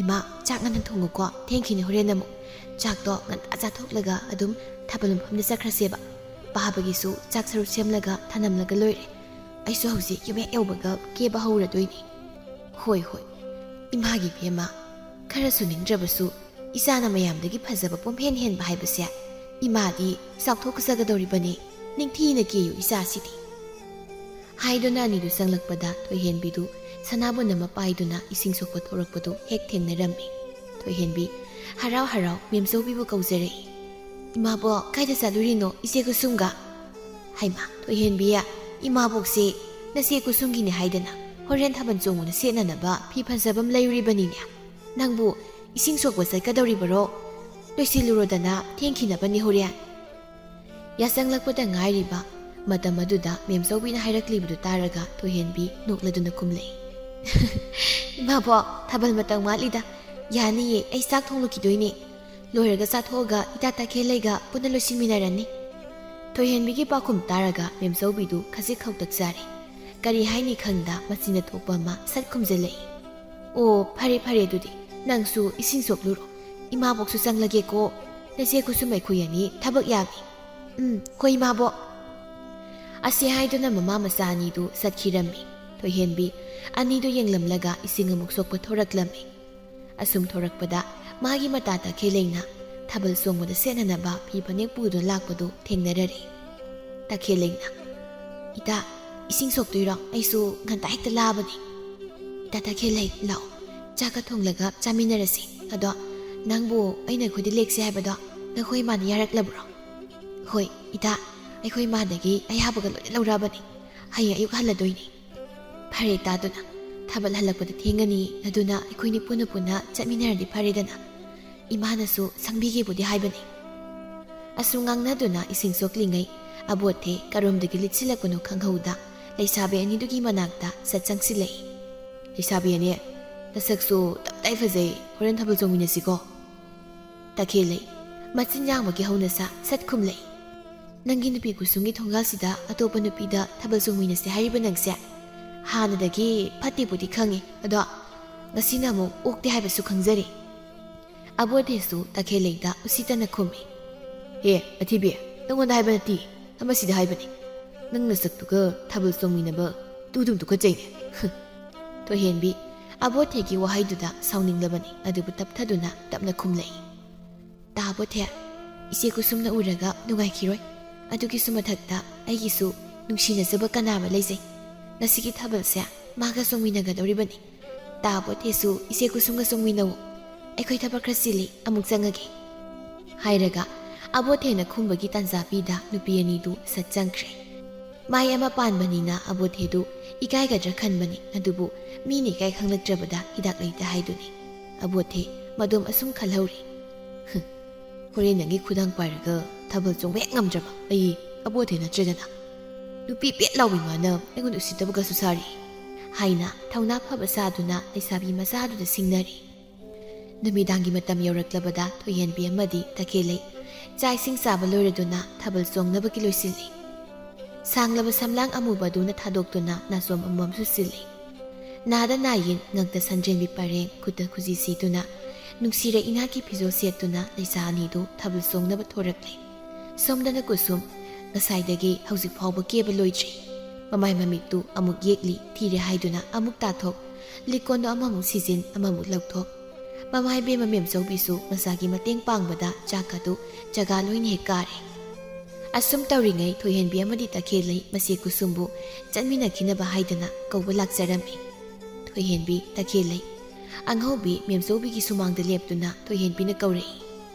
"ꯏꯃꯥ, ꯆꯥꯛ ꯉꯟꯅ ꯊꯣꯡꯉꯨꯀꯣ, ꯊꯦꯡꯈꯤꯅꯤ ꯍꯣꯔꯦꯟ ꯑꯃꯨꯛ꯫ ꯆꯥꯛꯇꯣ ꯉꯟꯇꯥ ꯆꯥꯊꯣꯛꯂꯒ ꯑꯗꯨꯝ ꯊꯥꯕꯜ ꯃꯐꯝꯗ ꯆꯠꯈ꯭ꯔꯁꯦꯕ꯫ ꯄꯥꯕꯒꯤꯁꯨ ꯆꯥꯛ ꯁꯔꯨꯛ ꯁꯦꯝꯂꯒ ꯊꯅꯝꯂꯒ ꯂꯣꯏꯔꯦ꯫ ꯑꯩꯁꯨ ꯍꯧꯖꯤꯛ ꯌꯨꯝ ꯍꯦꯛ ꯌꯧꯕꯒ ꯀꯦꯕ ꯍꯧꯔꯗꯣꯏꯅꯤ"꯫ "ꯍꯣꯏ, ꯍꯣꯏ, ꯏꯃꯥꯒꯤ ꯏꯕꯦꯝꯃ, ꯈꯔꯁꯨ ꯅꯤꯡꯗ꯭ꯔꯕꯁꯨ ꯏꯆꯥꯅ ꯃꯌꯥꯝꯗꯒꯤ ꯐꯖꯕ ꯄꯨꯝꯍꯦꯟ ꯍꯦꯟꯕ ꯍꯥꯏꯕꯁꯦ ꯏꯃꯥꯗꯤ ꯆꯥꯎꯊꯣꯛꯆꯒꯗꯧꯔꯤꯕꯅꯤ꯫ ꯅꯤꯡꯊꯤꯅ ꯀꯦꯌꯨ ꯏꯆꯥꯁꯤꯗꯤ꯫" ꯍꯥꯏꯗꯨꯅ ꯑꯅꯤꯗꯨ ꯆꯪꯂꯛꯄꯗ ꯊꯣꯏꯍꯦꯟꯕꯤꯗꯨ ꯁꯅꯥꯕꯨꯟ ꯑꯃ ꯄꯥꯏꯗꯨꯅ ꯏꯁꯤꯡ ꯁꯣꯛꯄ ꯊꯣꯔꯛꯄꯗꯨ ꯍꯦꯛ ꯊꯦꯡꯅꯔꯝꯃꯤ꯫ ꯊꯣꯏꯍꯦꯟꯕꯤ ꯍꯔꯥꯎ ꯍꯔꯥꯎ ꯃꯦꯝꯆꯧꯕꯤꯕꯨ ꯀꯧꯖꯔꯛꯏ꯫ "ꯏꯃꯥꯕꯣꯛ, ꯀꯥꯏꯗ ꯆꯠꯂꯨꯔꯤꯅꯣ ꯏꯆꯦ ꯀꯨꯁꯨꯝꯒ?" "ꯍꯩꯃꯥ, ꯊꯣꯏꯍꯦꯟꯕꯤ, ꯏꯃꯥꯕꯣꯛꯁꯦ ꯅꯆꯦ ꯀꯨꯁꯨꯝꯒꯤꯅꯦ ꯍꯥꯏꯗꯅ ꯍꯣꯔꯦꯟ ꯊꯥꯕꯜ ꯆꯣꯡꯕꯗ ꯁꯦꯠꯅꯅꯕ ꯐꯤ ꯐꯖꯕ ꯑꯃ ꯂꯩꯔꯨꯔꯤꯕꯅꯤꯅꯦ꯫ ꯅꯪꯕꯨ ꯏꯁꯤꯡ ꯁꯣꯛꯄ ꯆꯠꯀꯗꯧꯔꯤꯕꯔꯣ? ꯂꯣꯏꯁꯤꯜꯂꯨꯔꯣꯗꯅ, ꯊꯦꯡꯈꯤꯅꯕꯅꯤ ꯍꯣꯔꯦꯟ꯫" ꯌꯥꯆꯪꯂꯛꯄꯗ ꯉꯥꯏꯔꯤꯕ ꯃꯇꯝ ꯑꯗꯨꯗ ꯃꯦꯝꯆꯧꯕꯤꯅ ꯍꯥꯏꯔꯛꯂꯤꯕꯗꯨ ꯇꯥꯔꯒ ꯊꯣꯏꯍꯦꯟꯕꯤ ꯅꯣꯛꯂꯗꯨꯅ ꯈꯨꯝꯂꯛꯏ꯫ "ꯏꯃꯥꯕꯣꯛ, ꯊꯥꯕꯜ ꯃꯇꯝ ꯋꯥꯠꯂꯤꯗ꯫ ꯌꯥꯅꯤꯌꯦ, ꯑꯩ ꯆꯥꯛ ꯊꯣꯡꯂꯨꯈꯤꯗꯣꯏꯅꯦ꯫ ꯂꯣꯏꯔꯒ ꯆꯥꯊꯣꯛꯑꯒ ꯏꯇꯥ ꯇꯈꯦꯜꯂꯩꯒ ꯄꯨꯟꯅ ꯂꯣꯏꯁꯤꯟꯃꯤꯟꯅꯔꯅꯤ꯫" ꯊꯣꯏꯍꯦꯟꯕꯤꯒꯤ ꯄꯥꯎꯈꯨꯝ ꯇꯥꯔꯒ ꯃꯦꯝꯆꯧꯕꯤꯗꯨ ꯈꯖꯤꯛ ꯈꯧꯇꯛ ꯆꯥꯔꯦ꯫ ꯀꯔꯤ ꯍꯥꯏꯅꯤ ꯈꯪꯗ ꯃꯆꯤꯟꯗ ꯊꯣꯛꯄ ꯑꯃ ꯁꯠ ꯈꯨꯝꯖꯤꯜꯂꯛꯏ꯫ "ꯑꯣ, ꯐꯔꯦ ꯐꯔꯦ, ꯑꯗꯨꯗꯤ ꯅꯪꯁꯨ ꯏꯁꯤꯡ ꯁꯣꯛꯂꯨꯔꯣ꯫ ꯏꯃꯥꯕꯣꯛꯁꯨ ꯆꯪꯂꯒꯦꯀꯣ꯫ ꯅꯆꯦ ꯀꯨꯁꯨꯝ ꯑꯩꯈꯣꯏ ꯑꯅꯤ ꯊꯕꯛ ꯌꯥꯝꯃꯤ꯫" "ꯎꯝ, ꯍꯣꯏ ꯏꯃꯥꯕꯣꯛ꯫" ꯑꯁꯤ ꯍꯥꯏꯗꯨꯅ ꯃꯃꯥ ꯃꯆꯥ ꯑꯅꯤꯗꯨ ꯆꯠꯈꯤꯔꯝꯃꯤ꯫ ꯊꯣꯏꯍꯦꯟꯕꯤ ꯑꯅꯤꯗꯨ ꯌꯦꯡꯂꯝꯂꯒ ꯏꯁꯤꯡ ꯑꯃꯨꯛ ꯁꯣꯛꯄ ꯊꯣꯔꯛꯂꯝꯃꯤ꯫ ꯑꯁꯨꯝ ꯊꯣꯔꯛꯄꯗ ꯃꯥꯒꯤ ꯃꯇꯥ ꯇꯈꯦꯜꯂꯩꯅ ꯊꯥꯕꯜ ꯆꯣꯡꯕꯗ ꯁꯦꯠꯅꯅꯕ ꯐꯤ ꯐꯅꯦꯛ ꯄꯨꯗꯨꯅ ꯂꯥꯛꯄꯗꯨ ꯊꯦꯡꯅꯔꯔꯦ꯫ ꯇꯈꯦꯜꯂꯩꯅ, "ꯏꯇꯥ, ꯏꯁꯤꯡ ꯁꯣꯛꯇꯣꯏꯔꯣ? ꯑꯩꯁꯨ ꯉꯟꯇꯥ ꯍꯦꯛꯇ ꯂꯥꯛꯑꯕꯅꯤ꯫" "ꯏꯇꯥ ꯇꯈꯦꯜꯂꯩ, ꯂꯥꯛꯑꯣ, ꯆꯥꯛꯀ ꯊꯣꯡꯂꯒ ꯆꯥꯃꯤꯟꯅꯔꯁꯤ꯫ ꯑꯗꯣ ꯅꯪꯕꯨ ꯑꯩꯅ ꯑꯩꯈꯣꯏꯗ ꯂꯦꯛꯁꯦ ꯍꯥꯏꯕꯗꯣ ꯅꯈꯣꯏ ꯏꯃꯥꯅ ꯌꯥꯔꯛꯂꯕ꯭ꯔꯣ?" "ꯍꯣꯏ ꯏꯇꯥ, ꯑꯩꯈꯣꯏ ꯏꯃꯥꯗꯒꯤ ꯑꯌꯥꯕꯒ ꯂꯣꯏꯅ ꯂꯧꯔꯛꯑꯕꯅꯤ꯫ ꯍꯌꯦꯡ ꯑꯌꯨꯛ ꯍꯜꯂꯗꯣꯏꯅꯤ꯫" "ꯐꯔꯦ ꯏꯇꯥ, ꯑꯗꯨꯅ ꯊꯥꯕꯜ ꯍꯜꯂꯛꯄꯗ ꯊꯦꯡꯉꯅꯤ, ꯑꯗꯨꯅ ꯑꯩꯈꯣꯏꯅꯤ ꯄꯨꯟꯅ ꯄꯨꯟꯅ ꯆꯠꯃꯤꯟꯅꯔꯗꯤ ꯐꯔꯦꯗꯅ꯫ ꯏꯃꯥꯅꯁꯨ ꯁꯪꯕꯤꯒꯦꯕꯨꯗꯤ ꯍꯥꯏꯕꯅꯤ꯫" ꯑꯁꯨꯝ ꯉꯥꯡꯅꯗꯨꯅ ꯏꯁꯤꯡ ꯁꯣꯛꯂꯤꯉꯩ ꯑꯕꯣꯠꯊꯦ ꯀꯔꯣꯝꯗꯒꯤ ꯂꯤꯠꯁꯤꯜꯂꯛꯄꯅꯣ ꯈꯪꯍꯧꯗ ꯂꯩꯁꯥꯕꯤ ꯑꯅꯤꯗꯨꯒꯤ ꯃꯅꯥꯛꯇ ꯁꯠ ꯆꯪꯁꯤꯜꯂꯛꯏ꯫ "ꯂꯩꯁꯥꯕꯤ ꯑꯅꯤ, ꯅꯁꯛꯁꯨ ꯇꯞꯇꯥꯏ ꯐꯖꯩ, ꯍꯣꯔꯦꯟ ꯊꯥꯕꯜ ꯆꯣꯡꯃꯤꯟꯅꯁꯤꯀꯣ꯫" ꯇꯈꯦꯜꯂꯩ ꯃꯆꯤꯟ ꯌꯥꯡꯕꯒꯤ ꯍꯧꯅꯁꯥ ꯁꯠ ꯈꯨꯝꯂꯛꯏ꯫ "ꯅꯪꯒꯤ ꯅꯨꯄꯤ ꯀꯨꯁꯨꯝꯒꯤ ꯊꯣꯡꯒꯥꯜꯁꯤꯗ ꯑꯇꯣꯞꯄ ꯅꯨꯄꯤꯗ ꯊꯥꯕꯜ ꯆꯣꯡꯃꯤꯟꯅꯁꯦ ꯍꯥꯏꯔꯤꯕ ꯅꯪꯁꯦ? ꯍꯥꯟꯅꯗꯒꯤ ꯐꯠꯇꯦꯕꯨꯗꯤ ꯈꯪꯉꯤ, ꯑꯗꯣ ꯉꯁꯤꯅ ꯑꯃꯨꯛ ꯑꯣꯛꯇꯦ ꯍꯥꯏꯕꯁꯨ ꯈꯪꯖꯔꯤ꯫" ꯑꯕꯣꯗꯦꯁꯨ ꯇꯈꯦꯜꯂꯩꯗ ꯎꯁꯤꯠꯇꯅ ꯈꯨꯝꯃꯤ꯫ "ꯍꯦ ꯑꯊꯤꯕꯤ, ꯅꯪꯉꯣꯟꯗ ꯍꯥꯏꯕ ꯅꯠꯇꯦ, ꯑꯃꯁꯤꯗ ꯍꯥꯏꯕꯅꯤ꯫ ꯅꯪ ꯅꯁꯛꯇꯨꯒ ꯊꯥꯕꯜ ꯆꯣꯡꯃꯤꯟꯅꯕ ꯇꯨꯗꯨꯝ ꯇꯨꯀꯠꯆꯩꯅꯦ꯫" ꯊꯣꯏꯍꯦꯟꯕꯤ ꯑꯕꯣꯊꯦꯒꯤ ꯋꯥꯍꯩꯗꯨꯗ ꯁꯥꯎꯅꯤꯡꯂꯕꯅꯤ, ꯑꯗꯨꯕꯨ ꯇꯞꯊꯗꯨꯅ ꯇꯞꯅ ꯈꯨꯝꯂꯛꯏ꯫ "ꯇꯥ ꯑꯕꯣꯊꯦ, ꯏꯆꯦ ꯀꯨꯁꯨꯝꯅ ꯎꯔꯒ ꯅꯨꯡꯉꯥꯏꯈꯤꯔꯣꯏ꯫ ꯑꯗꯨꯒꯤꯁꯨ ꯃꯊꯛꯇ ꯑꯩꯒꯤꯁꯨ ꯅꯨꯡꯁꯤꯅꯖꯕ ꯀꯅꯥ ꯑꯃ ꯂꯩꯖꯩ꯫ ꯉꯁꯤꯒꯤ ꯊꯥꯕꯜꯁꯦ ꯃꯥꯒ ꯆꯣꯡꯃꯤꯟꯅꯒꯗꯧꯔꯤꯕꯅꯤ꯫ ꯇꯥ ꯑꯕꯣꯊꯦꯁꯨ ꯏꯆꯦ ꯀꯨꯁꯨꯝꯒ ꯆꯣꯡꯃꯤꯟꯅꯧ꯫ ꯑꯩꯈꯣꯏ ꯊꯕꯛ ꯈꯔ ꯆꯤꯜꯂꯤ, ꯑꯃꯨꯛ ꯆꯪꯉꯒꯦ," ꯍꯥꯏꯔꯒ ꯑꯕꯣꯊꯦꯅ ꯈꯨꯝꯕꯒꯤ ꯇꯥꯟꯖꯥ ꯄꯤꯗ ꯅꯨꯄꯤ ꯑꯅꯤꯗꯨ ꯁꯠ ꯆꯪꯈ꯭ꯔꯦ꯫ ꯃꯥꯏ ꯑꯃ ꯄꯥꯟꯕꯅꯤꯅ ꯑꯕꯣꯊꯦꯗꯨ ꯏꯀꯥꯏꯒꯗ꯭ꯔꯥ ꯈꯟꯕꯅꯤ, ꯑꯗꯨꯕꯨ ꯃꯤꯅ ꯏꯀꯥꯏ ꯈꯪꯂꯛꯇ꯭ꯔꯕꯗ ꯍꯤꯗꯥꯛ ꯂꯩꯇ ꯍꯥꯏꯗꯨꯅꯤ꯫ ꯑꯕꯣꯊꯦ ꯃꯗꯣꯝ ꯑꯁꯨꯝ ꯈꯜꯍꯧꯔꯤ꯫ "ꯍꯨꯝ, ꯍꯣꯔꯦꯟ ꯅꯪꯒꯤ ꯈꯨꯗꯥꯡ ꯄꯥꯏꯔꯒ ꯊꯥꯕꯜ ꯆꯣꯡꯕ ꯍꯦꯛ ꯉꯝꯗ꯭ꯔꯕ ꯑꯩ ꯑꯕꯣꯊꯦ ꯅꯠꯇ꯭ꯔꯦꯗꯅ꯫ ꯅꯨꯄꯤ ꯄꯦꯠ ꯂꯥꯎꯕꯤ ꯃꯥꯅ ꯑꯩꯉꯣꯟꯗ ꯎꯁꯤꯠꯇꯕꯒꯁꯨ ꯁꯥꯔꯤ," ꯍꯥꯏꯅ ꯊꯧꯅꯥ ꯐꯕ ꯁꯥꯗꯨꯅ ꯂꯩꯁꯥꯕꯤ ꯃꯆꯥꯗꯨꯗ ꯁꯤꯡꯅꯔꯤ꯫ ꯅꯨꯃꯤꯗꯥꯡꯒꯤ ꯃꯇꯝ ꯌꯧꯔꯛꯂꯕꯗ ꯊꯣꯏꯍꯦꯟꯕꯤ ꯑꯃꯗꯤ ꯇꯈꯦꯜꯂꯩ ꯆꯥꯛ ꯏꯁꯤꯡ ꯆꯥꯕ ꯂꯣꯏꯔꯗꯨꯅ ꯊꯥꯕꯜ ꯆꯣꯡꯅꯕꯒꯤ ꯂꯣꯏꯁꯤꯜꯂꯤ꯫ ꯁꯥꯡꯂꯕ ꯁꯝꯂꯥꯡ ꯑꯃꯨꯕꯗꯨꯅ ꯊꯥꯗꯣꯛꯇꯨꯅ ꯅꯥꯆꯣꯝ ꯑꯃꯃꯝꯁꯨ ꯁꯤꯜꯂꯤ꯫ ꯅꯥꯗ ꯅꯥꯌꯦꯟ, ꯉꯛꯇ ꯁꯟꯗ꯭ꯔꯦꯝꯕꯤ ꯄꯔꯦꯡ, ꯈꯨꯠꯇ ꯈꯨꯖꯤ ꯁꯤꯗꯨꯅ, ꯅꯨꯡꯁꯤꯔ ꯏꯅꯥꯛꯀꯤ ꯐꯤꯖꯣꯜ ꯁꯦꯠꯇꯨꯅ ꯂꯩꯁꯥ ꯑꯅꯤꯗꯨ ꯊꯥꯕꯜ ꯆꯣꯡꯅꯕ ꯊꯣꯔꯛꯂꯤ꯫ ꯁꯣꯝꯗꯅ ꯀꯨꯁꯨꯝ ꯉꯁꯥꯏꯗꯒꯤ ꯍꯧꯖꯤꯛ ꯐꯥꯎꯕ ꯀꯦꯕ ꯂꯣꯏꯗ꯭ꯔꯤ꯫ ꯃꯃꯥꯏ ꯃꯃꯤꯠꯇꯨ ꯑꯃꯨꯛ ꯌꯦꯛꯂꯤ, ꯊꯤꯔꯦ ꯍꯥꯏꯗꯨꯅ ꯑꯃꯨꯛ ꯇꯥꯊꯣꯛ, ꯂꯤꯛꯀꯣꯟꯗꯣ ꯑꯃꯃꯨꯛ ꯁꯤꯖꯤꯟ, ꯑꯃꯃꯨꯛ ꯂꯧꯊꯣꯛ꯫ ꯃꯃꯥ ꯏꯕꯦꯝꯃ ꯃꯦꯝꯆꯧꯕꯤꯁꯨ ꯃꯆꯥꯒꯤ ꯃꯇꯦꯡ ꯄꯥꯡꯕꯗ ꯆꯥꯛ ꯑꯗꯨ ꯆꯒꯥ ꯂꯣꯏꯅ ꯍꯦꯛ ꯀꯥꯔꯦ꯫ ꯑꯁꯨꯝ ꯇꯧꯔꯤꯉꯩ ꯊꯣꯏꯍꯦꯟꯕꯤ ꯑꯃꯗꯤ ꯇꯈꯦꯜꯂꯩ ꯃꯆꯦ ꯀꯨꯁꯨꯝꯕꯨ ꯆꯠꯃꯤꯟꯅꯈꯤꯅꯕ ꯍꯥꯏꯗꯅ ꯀꯧꯕ ꯂꯥꯛꯆꯔꯝꯃꯤ꯫ ꯊꯣꯏꯍꯦꯟꯕꯤ, ꯇꯈꯦꯜꯂꯩ꯫ ꯑꯉꯧꯕꯤ ꯃꯦꯝꯆꯧꯕꯤꯒꯤ ꯁꯨꯃꯥꯡꯗ ꯂꯦꯞꯇꯨꯅ ꯊꯣꯏꯍꯦꯟꯕꯤꯅ ꯀꯧꯔꯛꯏ꯫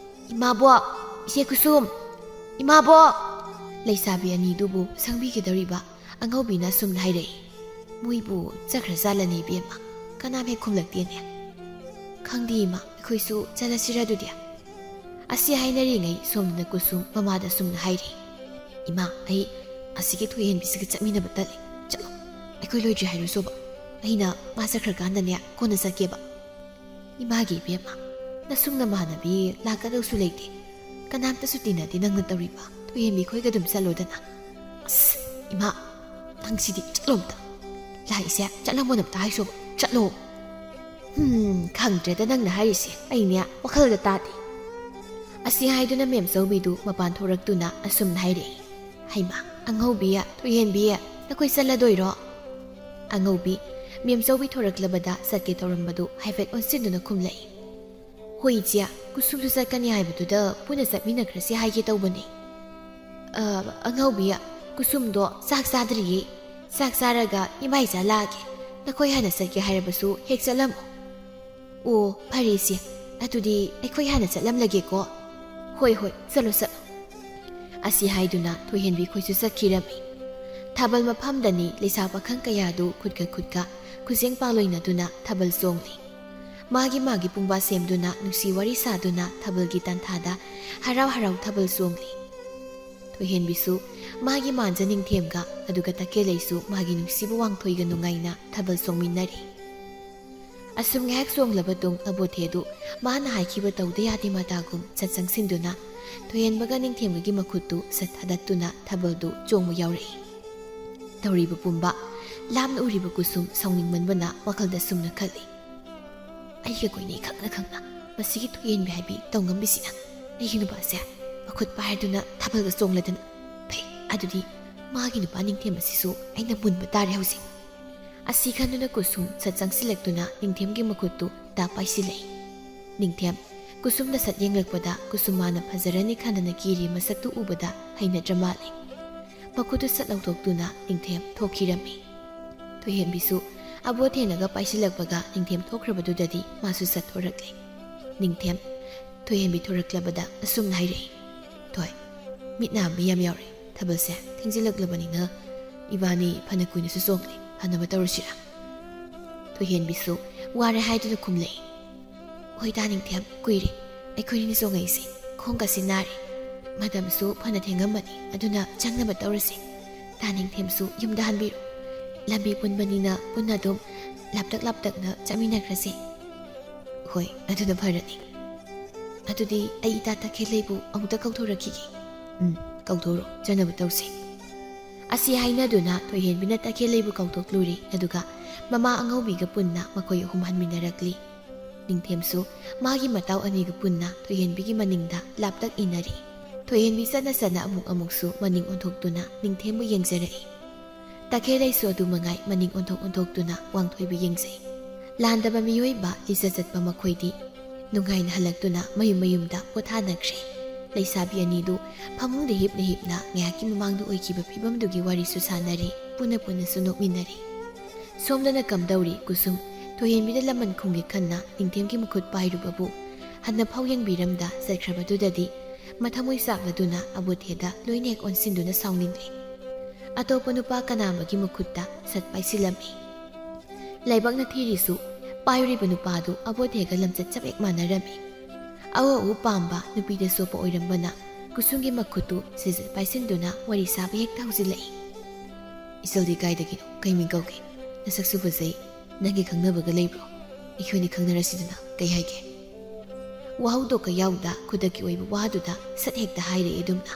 "ꯏꯃꯥꯕꯣꯛ! ꯏꯆꯦ ꯀꯨꯁꯨꯝ! ꯏꯃꯥꯕꯣꯛ!" ꯂꯩꯁꯥꯕꯤ ꯑꯅꯤꯗꯨꯕꯨ ꯁꯪꯕꯤꯒꯗꯧꯔꯤꯕ ꯑꯉꯧꯕꯤꯅ ꯑꯁꯨꯝꯅ ꯍꯥꯏꯔꯛꯏ꯫ "ꯃꯣꯏꯕꯨ ꯆꯠꯈ꯭ꯔ ꯖꯥꯠꯂꯅꯦ ꯏꯕꯦꯝꯃ? ꯀꯅꯥꯝ ꯍꯦꯛ ꯈꯨꯝꯂꯛꯇꯦꯅꯦ꯫ ꯈꯪꯗꯦ ꯏꯃꯥ, ꯑꯩꯈꯣꯏꯁꯨ ꯆꯠꯂꯁꯤꯔ ꯑꯗꯨꯗꯤ?" ꯑꯁꯤ ꯍꯥꯏꯅꯔꯤꯉꯩ ꯁꯣꯝꯗꯅ ꯀꯨꯁꯨꯝ ꯃꯃꯥꯗ ꯑꯁꯨꯝꯅ ꯍꯥꯏꯔꯤ꯫ "ꯏꯃꯥ, ꯑꯩ ꯑꯁꯤꯒꯤ ꯊꯣꯏꯍꯦꯟꯕꯤꯁꯤꯒ ꯆꯠꯃꯤꯟꯅꯕ ꯇꯜꯂꯤ꯫ ꯆꯠꯂꯣ, ꯑꯩꯈꯣꯏ ꯂꯣꯏꯗ꯭ꯔꯤ ꯍꯥꯏꯔꯨꯁꯣꯕ꯫ ꯑꯩꯅ ꯃꯥ ꯆꯠꯈ꯭ꯔꯀꯥꯟꯗꯅꯦ ꯀꯣꯟꯅ ꯆꯠꯀꯦꯕ꯫" "ꯏꯃꯥꯒꯤ ꯏꯕꯦꯝꯃ, ꯅꯁꯨꯡ ꯅꯃꯥꯟꯅꯕꯤ ꯂꯥꯛꯀꯗꯧꯁꯨ ꯂꯩꯇꯦ꯫ ꯀꯅꯥꯝꯇꯁꯨ ꯇꯤꯟꯅꯗꯦ ꯅꯪꯅ ꯇꯧꯔꯤꯕ꯫ ꯊꯣꯏꯍꯦꯟꯕꯤ ꯈꯣꯏꯒ ꯑꯗꯨꯝ ꯆꯠꯂꯣꯗꯅ꯫" "ꯑꯁ, ꯏꯃꯥ, ꯅꯪꯁꯤꯗꯤ ꯆꯠꯂꯣ ꯑꯝꯇ꯫ ꯂꯥꯛꯏꯁꯦ ꯆꯠꯂꯝꯃꯣꯅ ꯑꯝꯇ ꯍꯥꯏꯁꯣꯕ꯫ ꯆꯠꯂꯣ꯫" "ꯍꯨꯝ, ꯈꯪꯗ꯭ꯔꯦꯗ ꯅꯪꯅ ꯍꯥꯏꯔꯤꯁꯦ꯫ ꯑꯩꯅꯦ ꯋꯥꯈꯜꯗ ꯇꯥꯗꯦ꯫" ꯑꯁꯤ ꯍꯥꯏꯗꯨꯅ ꯃꯦꯝꯆꯧꯕꯤꯗꯨ ꯃꯄꯥꯟ ꯊꯣꯔꯛꯇꯨꯅ ꯑꯁꯨꯝꯅ ꯍꯥꯏꯔꯛꯏ꯫ "ꯍꯩꯃꯥ, ꯑꯉꯧꯕꯤ, ꯊꯣꯏꯍꯦꯟꯕꯤ, ꯅꯈꯣꯏ ꯆꯠꯂꯗꯣꯏꯔꯣ?" ꯑꯉꯧꯕꯤ ꯃꯦꯝꯆꯧꯕꯤ ꯊꯣꯔꯛꯂꯕꯗ ꯆꯠꯀꯦ ꯇꯧꯔꯝꯕꯗꯨ ꯍꯥꯏꯐꯦꯠ ꯑꯣꯟꯁꯤꯟꯗꯨꯅ ꯈꯨꯝꯂꯛꯏ꯫ "ꯍꯣꯏ ꯏꯆꯦ, ꯀꯨꯁꯨꯝꯁꯨ ꯆꯠꯀꯅꯤ ꯍꯥꯏꯕꯗꯨꯗ ꯄꯨꯟꯅ ꯆꯠꯃꯤꯟꯅꯈ꯭ꯔꯁꯤ ꯍꯥꯏꯒꯦ ꯇꯧꯕꯅꯤ꯫ ꯑ, ꯑꯉꯧꯕꯤ, ꯀꯨꯁꯨꯝꯗꯣ ꯆꯥꯛ ꯆꯥꯗ꯭ꯔꯤꯌꯦ꯫ ꯆꯥꯛ ꯆꯥꯔꯒ ꯏꯃꯥ ꯏꯆꯥ ꯂꯥꯛꯑꯒꯦ꯫ ꯅꯈꯣꯏ ꯍꯥꯟꯅ ꯆꯠꯀꯦ ꯍꯥꯏꯔꯕꯁꯨ ꯍꯦꯛ ꯆꯠꯂꯝꯃꯣ꯫" "ꯑꯣ, ꯐꯔꯦ ꯏꯆꯦ, ꯑꯗꯨꯗꯤ ꯑꯩꯈꯣꯏ ꯍꯥꯟꯅ ꯆꯠꯂꯝꯂꯒꯦꯀꯣ꯫" "ꯍꯣꯏ, ꯍꯣꯏ, ꯆꯠꯂꯣ, ꯆꯠꯂꯣ꯫" ꯑꯁꯤ ꯍꯥꯏꯗꯨꯅ ꯊꯣꯏꯍꯦꯟꯕꯤ ꯈꯣꯏꯁꯨ ꯆꯠꯈꯤꯔꯝꯃꯤ꯫ ꯊꯥꯕꯜ ꯃꯐꯝꯗꯅꯤ ꯂꯩꯁꯥ ꯄꯥꯈꯪ ꯀꯌꯥꯗꯨ ꯈꯨꯠꯀ ꯈꯨꯠꯀ ꯈꯨꯖꯦꯡ ꯄꯥꯡꯂꯣꯏꯅꯗꯨꯅ ꯊꯥꯕꯜ ꯆꯣꯡꯂꯤ꯫ ꯃꯥꯒꯤ ꯃꯥꯒꯤ ꯄꯨꯡꯕꯥ ꯁꯦꯝꯗꯨꯅ ꯅꯨꯡꯁꯤ ꯋꯥꯔꯤ ꯁꯥꯗꯨꯅ ꯊꯥꯕꯜꯒꯤ ꯇꯥꯟꯊꯥꯗ ꯍꯔꯥꯎ ꯍꯔꯥꯎ ꯊꯥꯕꯜ ꯆꯣꯡꯂꯤ꯫ ꯊꯣꯏꯍꯦꯟꯕꯤꯁꯨ ꯃꯥꯒꯤ ꯃꯥꯟꯖ ꯅꯤꯡꯊꯦꯝꯒ, ꯑꯗꯨꯒ ꯇꯈꯦꯜꯂꯩꯁꯨ ꯃꯥꯒꯤ ꯅꯨꯡꯁꯤꯕ ꯋꯥꯡꯊꯣꯏꯒ ꯅꯨꯡꯉꯥꯏꯅ ꯊꯥꯕꯜ ꯆꯣꯡꯃꯤꯟꯅꯔꯤ꯫ ꯑꯁꯨꯝ ꯉꯥꯏꯍꯥꯛ ꯆꯣꯡꯂꯕ ꯇꯨꯡ ꯑꯕꯣꯊꯦꯗꯨ ꯃꯥꯅ ꯍꯥꯏꯈꯤꯕ ꯇꯧꯗ ꯌꯥꯗꯦ ꯃꯇꯥꯒꯨꯝ ꯁꯠ ꯆꯪꯁꯤꯟꯗꯨꯅ ꯊꯣꯏꯍꯦꯟꯕꯒ ꯅꯤꯡꯊꯦꯝꯒꯒꯤ ꯃꯈꯨꯠꯇꯨ ꯁꯠ ꯊꯥꯗꯠꯇꯨꯅ ꯊꯥꯕꯜꯗꯨ ꯆꯣꯡꯕ ꯌꯥꯎꯔꯛꯏ꯫ ꯇꯧꯔꯤꯕ ꯄꯨꯝꯕ ꯂꯥꯞꯅ ꯎꯔꯤꯕ ꯀꯨꯁꯨꯝ ꯁꯥꯎꯅꯤꯡꯃꯟꯕꯅ ꯋꯥꯈꯜꯗ ꯁꯨꯝꯅ ꯈꯜꯂꯤ, "ꯑꯩꯒ ꯀꯣꯏꯅꯩ ꯈꯪꯅ ꯈꯪꯅ ꯃꯁꯤꯒꯤ ꯊꯣꯏꯍꯦꯟꯕꯤ ꯍꯥꯏꯕꯤ ꯇꯧꯉꯝꯕꯤꯁꯤꯅ ꯑꯩꯒꯤ ꯅꯨꯄꯥꯁꯦ ꯃꯈꯨꯠ ꯄꯥꯏꯔꯗꯨꯅ ꯊꯥꯕꯜꯒ ꯆꯣꯡꯂꯗꯅ꯫ ꯐꯩ, ꯑꯗꯨꯗꯤ ꯃꯥꯒꯤ ꯅꯨꯄꯥ ꯅꯤꯡꯊꯦꯝ ꯑꯁꯤꯁꯨ ꯑꯩꯅ ꯃꯨꯟꯕ ꯇꯥꯔꯦ ꯍꯧꯖꯤꯛ꯫" ꯑꯁꯤ ꯈꯟꯗꯨꯅ ꯀꯨꯁꯨꯝ ꯁꯠ ꯆꯪꯁꯤꯜꯂꯛꯇꯨꯅ ꯅꯤꯡꯊꯦꯝꯒꯤ ꯃꯈꯨꯠꯇꯨ ꯇꯥ ꯄꯥꯏꯁꯤꯜꯂꯛꯏ꯫ ꯅꯤꯡꯊꯦꯝ ꯀꯨꯁꯨꯝꯅ ꯁꯠ ꯌꯦꯡꯂꯛꯄꯗ ꯀꯨꯁꯨꯝ ꯃꯥꯅ ꯐꯖꯔꯅꯤ ꯈꯟꯗꯅ ꯀꯤꯔꯤ ꯃꯁꯛꯇꯨ ꯎꯕꯗ ꯍꯩꯅꯗ꯭ꯔ ꯃꯥꯜꯂꯦ꯫ ꯃꯈꯨꯠꯇꯨ ꯁꯠ ꯂꯧꯊꯣꯛꯇꯨꯅ ꯅꯤꯡꯊꯦꯝ ꯊꯣꯛꯈꯤꯔꯝꯃꯤ꯫ ꯊꯣꯏꯍꯦꯟꯕꯤꯁꯨ ꯑꯕꯣꯊꯦꯅꯒ ꯄꯥꯏꯁꯤꯜꯂꯛꯄꯒ ꯅꯤꯡꯊꯦꯝ ꯊꯣꯛꯈ꯭ꯔꯕꯗꯨꯗꯗꯤ ꯃꯥꯁꯨ ꯁꯠ ꯊꯣꯔꯛꯂꯦ꯫ ꯅꯤꯡꯊꯦꯝ ꯊꯣꯏꯍꯦꯟꯕꯤ ꯊꯣꯔꯛꯂꯕꯗ ꯑꯁꯨꯝꯅ ꯍꯥꯏꯔꯛꯏ, "ꯊꯣꯏ, ꯃꯤꯠ ꯅꯥ ꯃꯤ ꯌꯥꯝ ꯌꯥꯎꯔꯦ꯫ ꯊꯥꯕꯜꯁꯦ ꯊꯦꯡꯖꯤꯜꯂꯛꯂꯕꯅꯤꯅ ꯏꯕꯥꯅꯤ ꯐꯅ ꯀꯨꯏꯅꯁꯨ ꯆꯣꯡꯂꯦ, ꯐꯅꯕ ꯇꯧꯔꯁꯤꯔꯥ?" ꯊꯣꯏꯍꯦꯟꯕꯤꯁꯨ ꯋꯥꯔꯦ ꯍꯥꯏꯗꯨꯅ ꯈꯨꯝꯂꯛꯏ, "ꯍꯣꯏ ꯇꯥ ꯅꯤꯡꯊꯦꯝ, ꯀꯨꯏꯔꯦ ꯑꯩꯈꯣꯏꯅꯤ ꯆꯣꯡꯉꯛꯏꯁꯦ꯫ ꯈꯣꯡꯒꯁꯤ ꯅꯥꯔꯦ꯫ ꯃꯇꯝꯁꯨ ꯐꯅ ꯊꯦꯡꯉꯝꯃꯅꯤ, ꯑꯗꯨꯅ ꯆꯪꯅꯕ ꯇꯧꯔꯁꯦ꯫ ꯇꯥ ꯅꯤꯡꯊꯦꯝꯁꯨ ꯌꯨꯝꯗ ꯍꯟꯕꯤꯔꯣ꯫ ꯂꯝꯕꯤ ꯄꯨꯟꯕꯅꯤꯅ ꯄꯨꯟꯅ ꯑꯗꯨꯝ ꯂꯥꯞꯇꯛ ꯂꯥꯞꯇꯛꯅ ꯆꯠꯃꯤꯟꯅꯈ꯭ꯔꯁꯦ꯫" "ꯍꯣꯏ, ꯑꯗꯨꯅ ꯐꯔꯅꯤ꯫ ꯑꯗꯨꯗꯤ ꯑꯩ ꯏꯇꯥ ꯇꯈꯦꯜꯂꯩꯕꯨ ꯑꯃꯨꯛꯇ ꯀꯧꯊꯣꯔꯛꯈꯤꯒꯦ꯫" "ꯎꯝ, ꯀꯧꯊꯣꯔꯣ, ꯆꯠꯅꯕ ꯇꯧꯁꯦ꯫" ꯑꯁꯤ ꯍꯥꯏꯅꯗꯨꯅ ꯊꯣꯏꯍꯦꯟꯕꯤꯅ ꯇꯈꯦꯜꯂꯩꯕꯨ ꯀꯧꯊꯣꯛꯂꯨꯔꯦ, ꯑꯗꯨꯒ ꯃꯃꯥ ꯑꯉꯧꯕꯤꯒ ꯄꯨꯟꯅ ꯃꯈꯣꯏ ꯑꯍꯨꯝ ꯍꯟꯃꯤꯟꯅꯔꯛꯂꯤ꯫ ꯅꯤꯡꯊꯦꯝꯁꯨ ꯃꯥꯒꯤ ꯃꯇꯥꯎ ꯑꯅꯤꯒ ꯄꯨꯟꯅ ꯊꯣꯏꯍꯦꯟꯕꯤꯒꯤ ꯃꯅꯤꯡꯗ ꯂꯥꯞꯇꯛ ꯏꯟꯅꯔꯤ꯫ ꯊꯣꯏꯍꯦꯟꯕꯤ ꯆꯠꯅ ꯆꯠꯅ ꯑꯃꯨꯛ ꯑꯃꯨꯛꯁꯨ ꯃꯅꯤꯡ ꯑꯣꯟꯊꯣꯛꯇꯨꯅ ꯅꯤꯡꯊꯦꯝꯕꯨ ꯌꯦꯡꯖꯔꯛꯏ꯫ ꯇꯈꯦꯜꯂꯩꯁꯨ ꯑꯗꯨ ꯃꯉꯥꯏ ꯃꯅꯤꯡ ꯑꯣꯟꯊꯣꯛ ꯑꯣꯟꯊꯣꯛꯇꯨꯅ ꯋꯥꯡꯊꯣꯏꯕꯨ ꯌꯦꯡꯖꯩ꯫ ꯂꯥꯟꯗꯕ ꯃꯤꯑꯣꯏꯕ ꯂꯤꯆꯠ ꯆꯠꯄ ꯃꯈꯣꯏꯗꯤ ꯅꯨꯡꯉꯥꯏꯅ ꯍꯜꯂꯛꯇꯨꯅ ꯃꯌꯨꯝ ꯃꯌꯨꯝꯗ ꯄꯣꯊꯥꯅꯈ꯭ꯔꯦ꯫ ꯂꯩꯁꯥꯕꯤ ꯑꯅꯤꯗꯨ ꯐꯃꯨꯡꯗ ꯍꯤꯞꯅ ꯍꯤꯞꯅ ꯉꯥꯏꯍꯥꯛꯀꯤ ꯃꯃꯥꯡꯗ ꯑꯣꯏꯈꯤꯕ ꯐꯤꯕꯝꯗꯨꯒꯤ ꯋꯥꯔꯤꯁꯨ ꯁꯥꯟꯅꯔꯤ, ꯄꯨꯟꯅ ꯄꯨꯟꯅꯁꯨ ꯅꯣꯛꯃꯤꯟꯅꯔꯤ꯫ ꯁꯣꯝꯗꯅ ꯀꯝꯗꯧꯔꯤ ꯀꯨꯁꯨꯝ? ꯊꯣꯏꯍꯦꯟꯕꯤꯗ ꯂꯃꯟ ꯈꯨꯝꯒꯦ ꯈꯟꯅ ꯅꯤꯡꯊꯦꯝꯒꯤ ꯃꯈꯨꯠ ꯄꯥꯏꯔꯨꯕꯕꯨ ꯍꯟꯅ ꯐꯥꯎ ꯌꯦꯡꯕꯤꯔꯝꯗ ꯆꯠꯈ꯭ꯔꯕꯗꯨꯗꯗꯤ ꯃꯊꯃꯣꯏ ꯆꯥꯛꯂꯗꯨꯅ ꯑꯕꯣꯊꯦꯗ ꯂꯣꯏꯅ ꯍꯦꯛ ꯑꯣꯟꯁꯤꯟꯗꯨꯅ ꯁꯥꯎꯅꯤꯡꯂꯦ꯫ ꯑꯇꯣꯞꯄ ꯅꯨꯄꯥ ꯀꯅꯥ ꯑꯃꯒꯤ ꯃꯈꯨꯠꯇ ꯁꯠ ꯄꯥꯏꯁꯤꯜꯂꯝꯃꯤ꯫ ꯂꯥꯏꯕꯛꯅ ꯊꯤꯔꯤꯁꯨ ꯄꯥꯏꯔꯤꯕ ꯅꯨꯄꯥꯗꯨ ꯑꯕꯣꯊꯦꯒ ꯂꯝꯆꯠ ꯆꯞ ꯍꯦꯛ ꯃꯥꯟꯅꯔꯝꯃꯤ꯫ ꯑꯎ ꯑꯎ ꯄꯥꯝꯕ ꯅꯨꯄꯤꯗ ꯆꯣꯞꯄ ꯑꯣꯏꯔꯝꯕꯅ ꯀꯨꯁꯨꯝꯒꯤ ꯃꯈꯨꯠꯇꯨ ꯁꯤꯖꯠ ꯄꯥꯏꯁꯤꯟꯗꯨꯅ ꯋꯥꯔꯤ ꯁꯥꯕ ꯍꯦꯛꯇ ꯍꯧꯖꯤꯜꯂꯛꯏ꯫ "ꯏꯆꯜꯗꯤ ꯀꯥꯏꯗꯒꯤꯅꯣ? ꯀꯩ ꯃꯤꯡ ꯀꯧꯒꯦ? ꯅꯁꯛꯁꯨ ꯐꯖꯩ꯫ ꯅꯪꯒꯤ ꯈꯪꯅꯕꯒ ꯂꯩꯕ꯭ꯔꯣ? ꯑꯩꯈꯣꯏꯅꯤ ꯈꯪꯅꯔꯁꯤꯗꯅ, ꯀꯩ ꯍꯥꯏꯒꯦ?" ꯋꯥꯍꯧꯗꯣꯛꯀ ꯌꯥꯎꯗ ꯈꯨꯗꯛꯀꯤ ꯑꯣꯏꯕ ꯋꯥꯗꯨꯗ ꯁꯠ ꯍꯦꯛꯇ ꯍꯥꯏꯔꯛꯑꯦ ꯑꯗꯨꯝꯅ꯫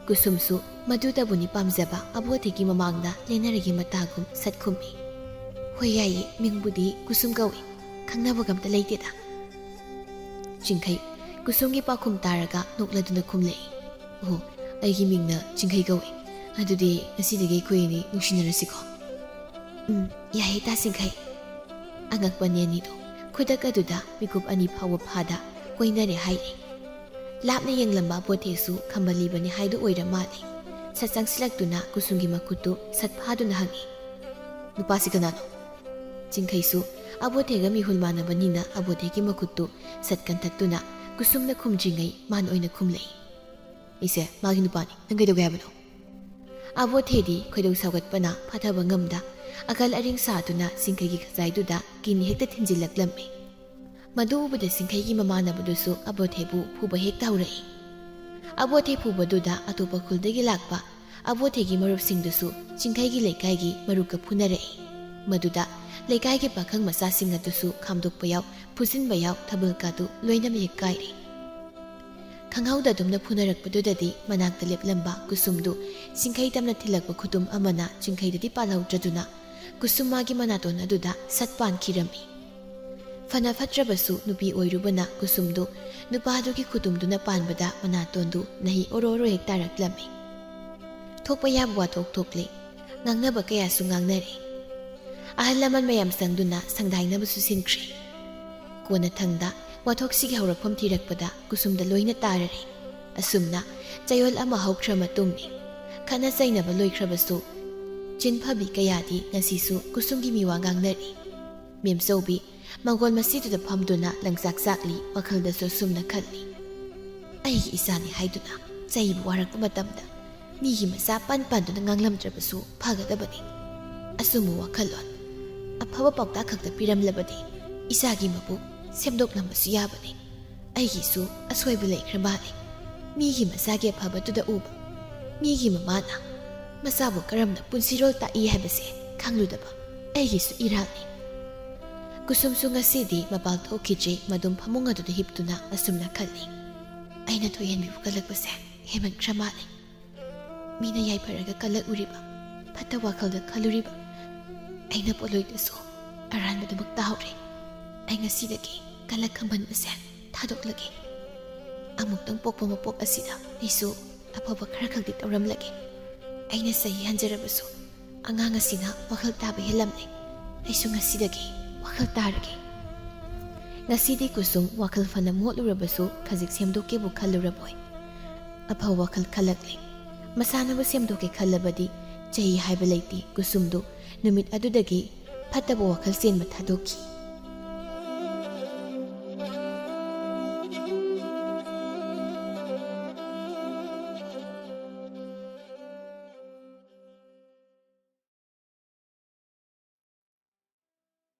ꯀꯨꯁꯨꯝꯁꯨ ꯃꯗꯨꯗꯕꯨꯅꯤ ꯄꯥꯝꯖꯕ ꯑꯕꯣꯊꯦꯒꯤ ꯃꯃꯥꯡꯗ ꯂꯦꯟꯅꯔꯒꯤ ꯃꯇꯥꯒꯨꯝ ꯁꯠ ꯈꯨꯝꯃꯤ꯫ "ꯍꯣꯏ ꯌꯥꯏꯌꯦ, ꯃꯤꯡꯕꯨꯗꯤ ꯀꯨꯁꯨꯝ ꯀꯧꯏ꯫ ꯈꯪꯅꯕꯒ ꯑꯝꯇ ꯂꯩꯇꯦꯗ꯫" ꯆꯤꯡꯈꯩ ꯀꯨꯁꯨꯝꯒꯤ ꯄꯥꯎꯈꯨꯝ ꯇꯥꯔꯒ ꯅꯣꯛꯂꯗꯨꯅ ꯈꯨꯝꯂꯛꯏ꯫ "ꯑꯣ, ꯑꯩꯒꯤ ꯃꯤꯡꯅ ꯆꯤꯡꯈꯩ ꯀꯧꯏ꯫ ꯑꯗꯨꯗꯤ ꯉꯁꯤꯗꯒꯤ ꯑꯩꯈꯣꯏ ꯑꯅꯤ ꯅꯨꯡꯁꯤꯅꯔꯁꯤꯀꯣ?" "ꯎꯝ, ꯌꯥꯏꯌꯦ ꯇꯥ ꯆꯤꯡꯈꯩ꯫" ꯑꯉꯛꯄꯅꯦ ꯑꯅꯤꯗꯣ ꯈꯨꯗꯛ ꯑꯗꯨꯗ ꯃꯤꯀꯨꯞ ꯑꯅꯤ ꯐꯥꯎꯕ ꯐꯥꯗ ꯀꯣꯏꯅꯔꯦ ꯍꯥꯏꯔꯦ꯫ ꯂꯥꯞꯅ ꯌꯦꯡꯂꯝꯕ ꯑꯕꯣꯊꯦꯁꯨ ꯈꯝꯕꯜꯂꯤꯕꯅꯤ ꯍꯥꯏꯗꯨ ꯑꯣꯏꯔ ꯃꯥꯜꯂꯦ꯫ ꯁꯠ ꯆꯪꯁꯤꯜꯂꯛꯇꯨꯅ ꯀꯨꯁꯨꯝꯒꯤ ꯃꯈꯨꯠꯇꯨ ꯁꯠ ꯐꯥꯗꯨꯅ ꯍꯪꯉꯤ, "ꯅꯨꯄꯥꯁꯤ ꯀꯅꯥꯅꯣ?" ꯆꯤꯡꯈꯩꯁꯨ ꯑꯕꯣꯊꯦꯒ ꯃꯤꯍꯨꯜ ꯃꯥꯟꯅꯕꯅꯤꯅ ꯑꯕꯣꯊꯦꯒꯤ ꯃꯈꯨꯠꯇꯨ ꯁꯠ ꯀꯟꯊꯠꯇꯨꯅ ꯀꯨꯁꯨꯝꯅ ꯈꯨꯝꯗ꯭ꯔꯤꯉꯩ ꯃꯥꯅ ꯑꯣꯏꯅ ꯈꯨꯝꯂꯛꯏ, "ꯑꯩꯁꯦ ꯃꯥꯒꯤ ꯅꯨꯄꯥꯅꯤ, ꯅꯪ ꯀꯩꯗꯧꯒꯦ ꯍꯥꯏꯕꯅꯣ?" ꯑꯕꯣꯊꯦꯗꯤ ꯈꯣꯏꯗꯧ ꯁꯥꯎꯒꯠꯄꯅ ꯐꯥꯊꯕ ꯉꯝꯗ ꯑꯀꯜ ꯑꯔꯤꯡ ꯁꯥꯗꯨꯅ ꯆꯤꯡꯈꯩꯒꯤ ꯈꯖꯥꯏꯗꯨꯗ ꯀꯤꯅꯤ ꯍꯦꯛꯇ ꯊꯤꯟꯖꯤꯜꯂꯛꯂꯝꯃꯤ꯫ ꯃꯗꯨ ꯎꯕꯗ ꯆꯤꯡꯈꯩꯒꯤ ꯃꯃꯥꯟꯅꯕꯗꯨꯁꯨ ꯑꯕꯣꯊꯦꯕꯨ ꯐꯨꯕ ꯍꯦꯛꯇ ꯍꯧꯔꯛꯏ꯫ ꯑꯕꯣꯊꯦ ꯐꯨꯕꯗꯨꯗ ꯑꯇꯣꯞꯄ ꯈꯨꯜꯗꯒꯤ ꯂꯥꯛꯄ ꯑꯕꯣꯊꯦꯒꯤ ꯃꯔꯨꯞꯁꯤꯡꯗꯨꯁꯨ ꯆꯤꯡꯈꯩꯒꯤ ꯂꯩꯀꯥꯏꯒꯤ ꯃꯔꯨꯞꯀ ꯐꯨꯅꯔꯛꯏ꯫ ꯃꯗꯨꯗ ꯂꯩꯀꯥꯏꯒꯤ ꯄꯥꯈꯪ ꯃꯆꯥꯁꯤꯡ ꯑꯗꯨꯁꯨ ꯈꯥꯝꯗꯣꯛꯄ ꯌꯥꯎ, ꯐꯨꯖꯤꯟꯕ ꯌꯥꯎ, ꯊꯥꯕꯜ ꯀꯥꯗꯨ ꯂꯣꯏꯅꯃꯛ ꯍꯦꯛ ꯀꯥꯏꯔꯦ꯫ ꯈꯪꯍꯧꯗꯗꯨꯝꯅ ꯐꯨꯅꯔꯛꯄꯗꯨꯗꯗꯤ ꯃꯅꯥꯛꯇ ꯂꯦꯞꯂꯝꯕ ꯀꯨꯁꯨꯝꯗꯨ ꯆꯤꯡꯈꯩ ꯇꯝꯅ ꯊꯤꯜꯂꯛꯄ ꯈꯨꯇꯨꯝ ꯑꯃꯅ ꯆꯤꯡꯈꯩꯗꯗꯤ ꯄꯥꯜꯍꯧꯗ꯭ꯔꯗꯨꯅ ꯀꯨꯁꯨꯝ ꯃꯥꯒꯤ ꯃꯅꯥꯇꯣꯟ ꯑꯗꯨꯗ ꯁꯠ ꯄꯥꯟꯈꯤꯔꯝꯃꯤ꯫ ꯐꯅ ꯐꯠꯇ꯭ꯔꯕꯁꯨ ꯅꯨꯄꯤ ꯑꯣꯏꯔꯨꯕꯅ ꯀꯨꯁꯨꯝꯗꯨ ꯅꯨꯄꯥꯗꯨꯒꯤ ꯈꯨꯇꯨꯝꯗꯨꯅ ꯄꯥꯟꯕꯗ ꯃꯅꯥꯇꯣꯟꯗꯨ ꯅꯍꯤ ꯑꯣꯔꯣ ꯑꯣꯔꯣ ꯍꯦꯛ ꯇꯥꯔꯛꯂꯝꯃꯤ꯫ ꯊꯣꯛꯄ ꯌꯥꯕ ꯋꯥꯊꯣꯛ ꯊꯣꯛꯂꯦ꯫ ꯉꯥꯡꯅꯕ ꯀꯌꯥꯁꯨ ꯉꯥꯡꯅꯔꯦ꯫ ꯑꯍꯜ ꯂꯃꯟ ꯃꯌꯥꯝ ꯆꯪꯗꯨꯅ ꯁꯪꯗꯥꯏꯅꯕꯁꯨ ꯁꯤꯟꯈ꯭ꯔꯦ꯫ ꯀꯣꯟꯅꯊꯪꯗ ꯋꯥꯊꯣꯛꯁꯤꯒꯤ ꯍꯧꯔꯛꯐꯝ ꯊꯤꯔꯛꯄꯗ ꯀꯨꯁꯨꯝꯗ ꯂꯣꯏꯅ ꯇꯥꯔꯔꯦ꯫ ꯑꯁꯨꯝꯅ ꯆꯌꯣꯜ ꯑꯃ ꯍꯧꯈ꯭ꯔ ꯃꯇꯨꯡꯅꯤ꯫ ꯈꯠꯅ ꯆꯩꯅꯕ ꯂꯣꯏꯈ꯭ꯔꯕꯁꯨ ꯆꯤꯟꯐꯕꯤ ꯀꯌꯥꯗꯤ ꯉꯁꯤꯁꯨ ꯀꯨꯁꯨꯝꯒꯤ ꯃꯤꯋꯥ ꯉꯥꯡꯅꯔꯤ꯫ ꯃꯦꯝꯆꯧꯕꯤ ꯃꯪꯒꯣꯜ ꯃꯁꯤꯗꯨꯗ ꯐꯝꯗꯨꯅ ꯂꯪꯆꯥꯛ ꯆꯥꯛꯂꯤ, ꯋꯥꯈꯜꯗꯁꯨ ꯑꯁꯨꯝꯅ ꯈꯜꯂꯤ꯫ ꯑꯩꯒꯤ ꯏꯆꯥꯅꯤ ꯍꯥꯏꯗꯨꯅ ꯆꯩꯕ ꯋꯥꯔꯛꯄ ꯃꯇꯝꯗ ꯃꯤꯒꯤ ꯃꯆꯥ ꯄꯟ ꯄꯟꯗꯨꯅ ꯉꯥꯡꯂꯝꯗ꯭ꯔꯕꯁꯨ ꯐꯒꯗꯕꯅꯤ꯫ ꯑꯆꯨꯝꯕ ꯋꯥꯈꯜꯂꯣꯟ, ꯑꯐꯕ ꯄꯥꯎꯇꯥꯛ ꯈꯛꯇ ꯄꯤꯔꯝꯂꯕꯗꯤ ꯏꯆꯥꯒꯤ ꯃꯕꯨꯛ ꯁꯦꯝꯗꯣꯛꯂꯝꯕꯁꯨ ꯌꯥꯕꯅꯤ꯫ ꯑꯩꯒꯤꯁꯨ ꯑꯁꯣꯏꯕ ꯂꯩꯈ꯭ꯔ ꯃꯥꯜꯂꯦ꯫ ꯃꯤꯒꯤ ꯃꯆꯥꯒꯤ ꯑꯐꯕꯗꯨꯗ ꯎꯕ, ꯃꯤꯒꯤ ꯃꯃꯥꯅ ꯃꯆꯥꯕꯨ ꯀꯔꯝꯅ ꯄꯨꯟꯁꯤꯔꯣꯜ ꯇꯥꯛꯏ ꯍꯥꯏꯕꯁꯦ ꯈꯪꯂꯨꯗꯕ ꯑꯩꯒꯤꯁꯨ ꯏꯔꯥꯜꯅꯤ꯫ ꯀꯨꯁꯨꯝꯁꯨ ꯉꯁꯤꯗꯤ ꯃꯄꯥꯜ ꯊꯣꯛꯈꯤꯗ꯭ꯔꯤ, ꯃꯗꯨꯝ ꯐꯃꯨꯡ ꯑꯗꯨꯗ ꯍꯤꯞꯇꯨꯅ ꯑꯁꯨꯝꯅ ꯈꯜꯂꯤ꯫ ꯑꯩꯅ ꯊꯣꯏꯍꯟꯕꯤꯕꯨ ꯀꯜꯂꯛꯄꯁꯦ ꯍꯦꯟꯃꯟꯈ꯭ꯔ ꯃꯥꯜꯂꯦ꯫ ꯃꯤꯅ ꯌꯥꯏꯐꯔꯒ ꯀꯜꯂꯛꯎꯔꯤꯕ ꯐꯠꯇ ꯋꯥꯈꯜꯗ ꯈꯜꯂꯨꯔꯤꯕ ꯑꯩꯅ ꯄꯣꯠꯂꯣꯏꯗꯁꯨ ꯑꯔꯥꯟꯕꯗꯨꯃꯛ ꯇꯥꯍꯧꯔꯦ꯫ ꯑꯩ ꯉꯁꯤꯗꯒꯤ ꯀꯜꯂꯛ ꯈꯝꯕꯟꯕꯁꯦ ꯊꯥꯗꯣꯛꯂꯒꯦ꯫ ꯑꯃꯨꯛꯇꯪ ꯄꯣꯛꯄ ꯃꯄꯣꯛ ꯑꯁꯤꯗ ꯑꯩꯁꯨ ꯑꯐꯕ ꯈꯔ ꯈꯛꯇꯤ ꯇꯧꯔꯝꯂꯒꯦ꯫ ꯑꯩꯅ ꯆꯍꯤ ꯍꯟꯖꯔꯕꯁꯨ ꯑꯉꯥꯡ ꯑꯁꯤꯅ ꯋꯥꯈꯜ ꯇꯥꯕ ꯍꯦꯜꯂꯝꯂꯦ꯫ ꯑꯩꯁꯨ ꯉꯁꯤꯗꯒꯤ ꯋꯥꯈꯜ ꯇꯥꯔꯒꯦ꯫ ꯉꯁꯤꯗꯤ ꯀꯨꯁꯨꯝ ꯋꯥꯈꯜ ꯐꯅ ꯃꯣꯠꯂꯨꯔꯕꯁꯨ ꯈꯖꯤꯛ ꯁꯦꯝꯗꯣꯛꯀꯦꯕꯨ ꯈꯜꯂꯨꯔꯕꯣꯏ꯫ ꯑꯐꯕ ꯋꯥꯈꯜ ꯈꯜꯂꯛꯂꯦ꯫ ꯃꯁꯥꯅꯕꯨ ꯁꯦꯝꯗꯣꯛꯀꯦ ꯈꯜꯂꯕꯗꯤ ꯆꯍꯤ ꯍꯥꯏꯕ ꯂꯩꯇꯦ꯫ ꯀꯨꯁꯨꯝꯗꯨ ꯅꯨꯃꯤꯠ ꯑꯗꯨꯗꯒꯤ ꯐꯠꯇꯕ ꯋꯥꯈꯜ ꯆꯦꯟꯕ ꯊꯥꯗꯣꯛꯈꯤ꯫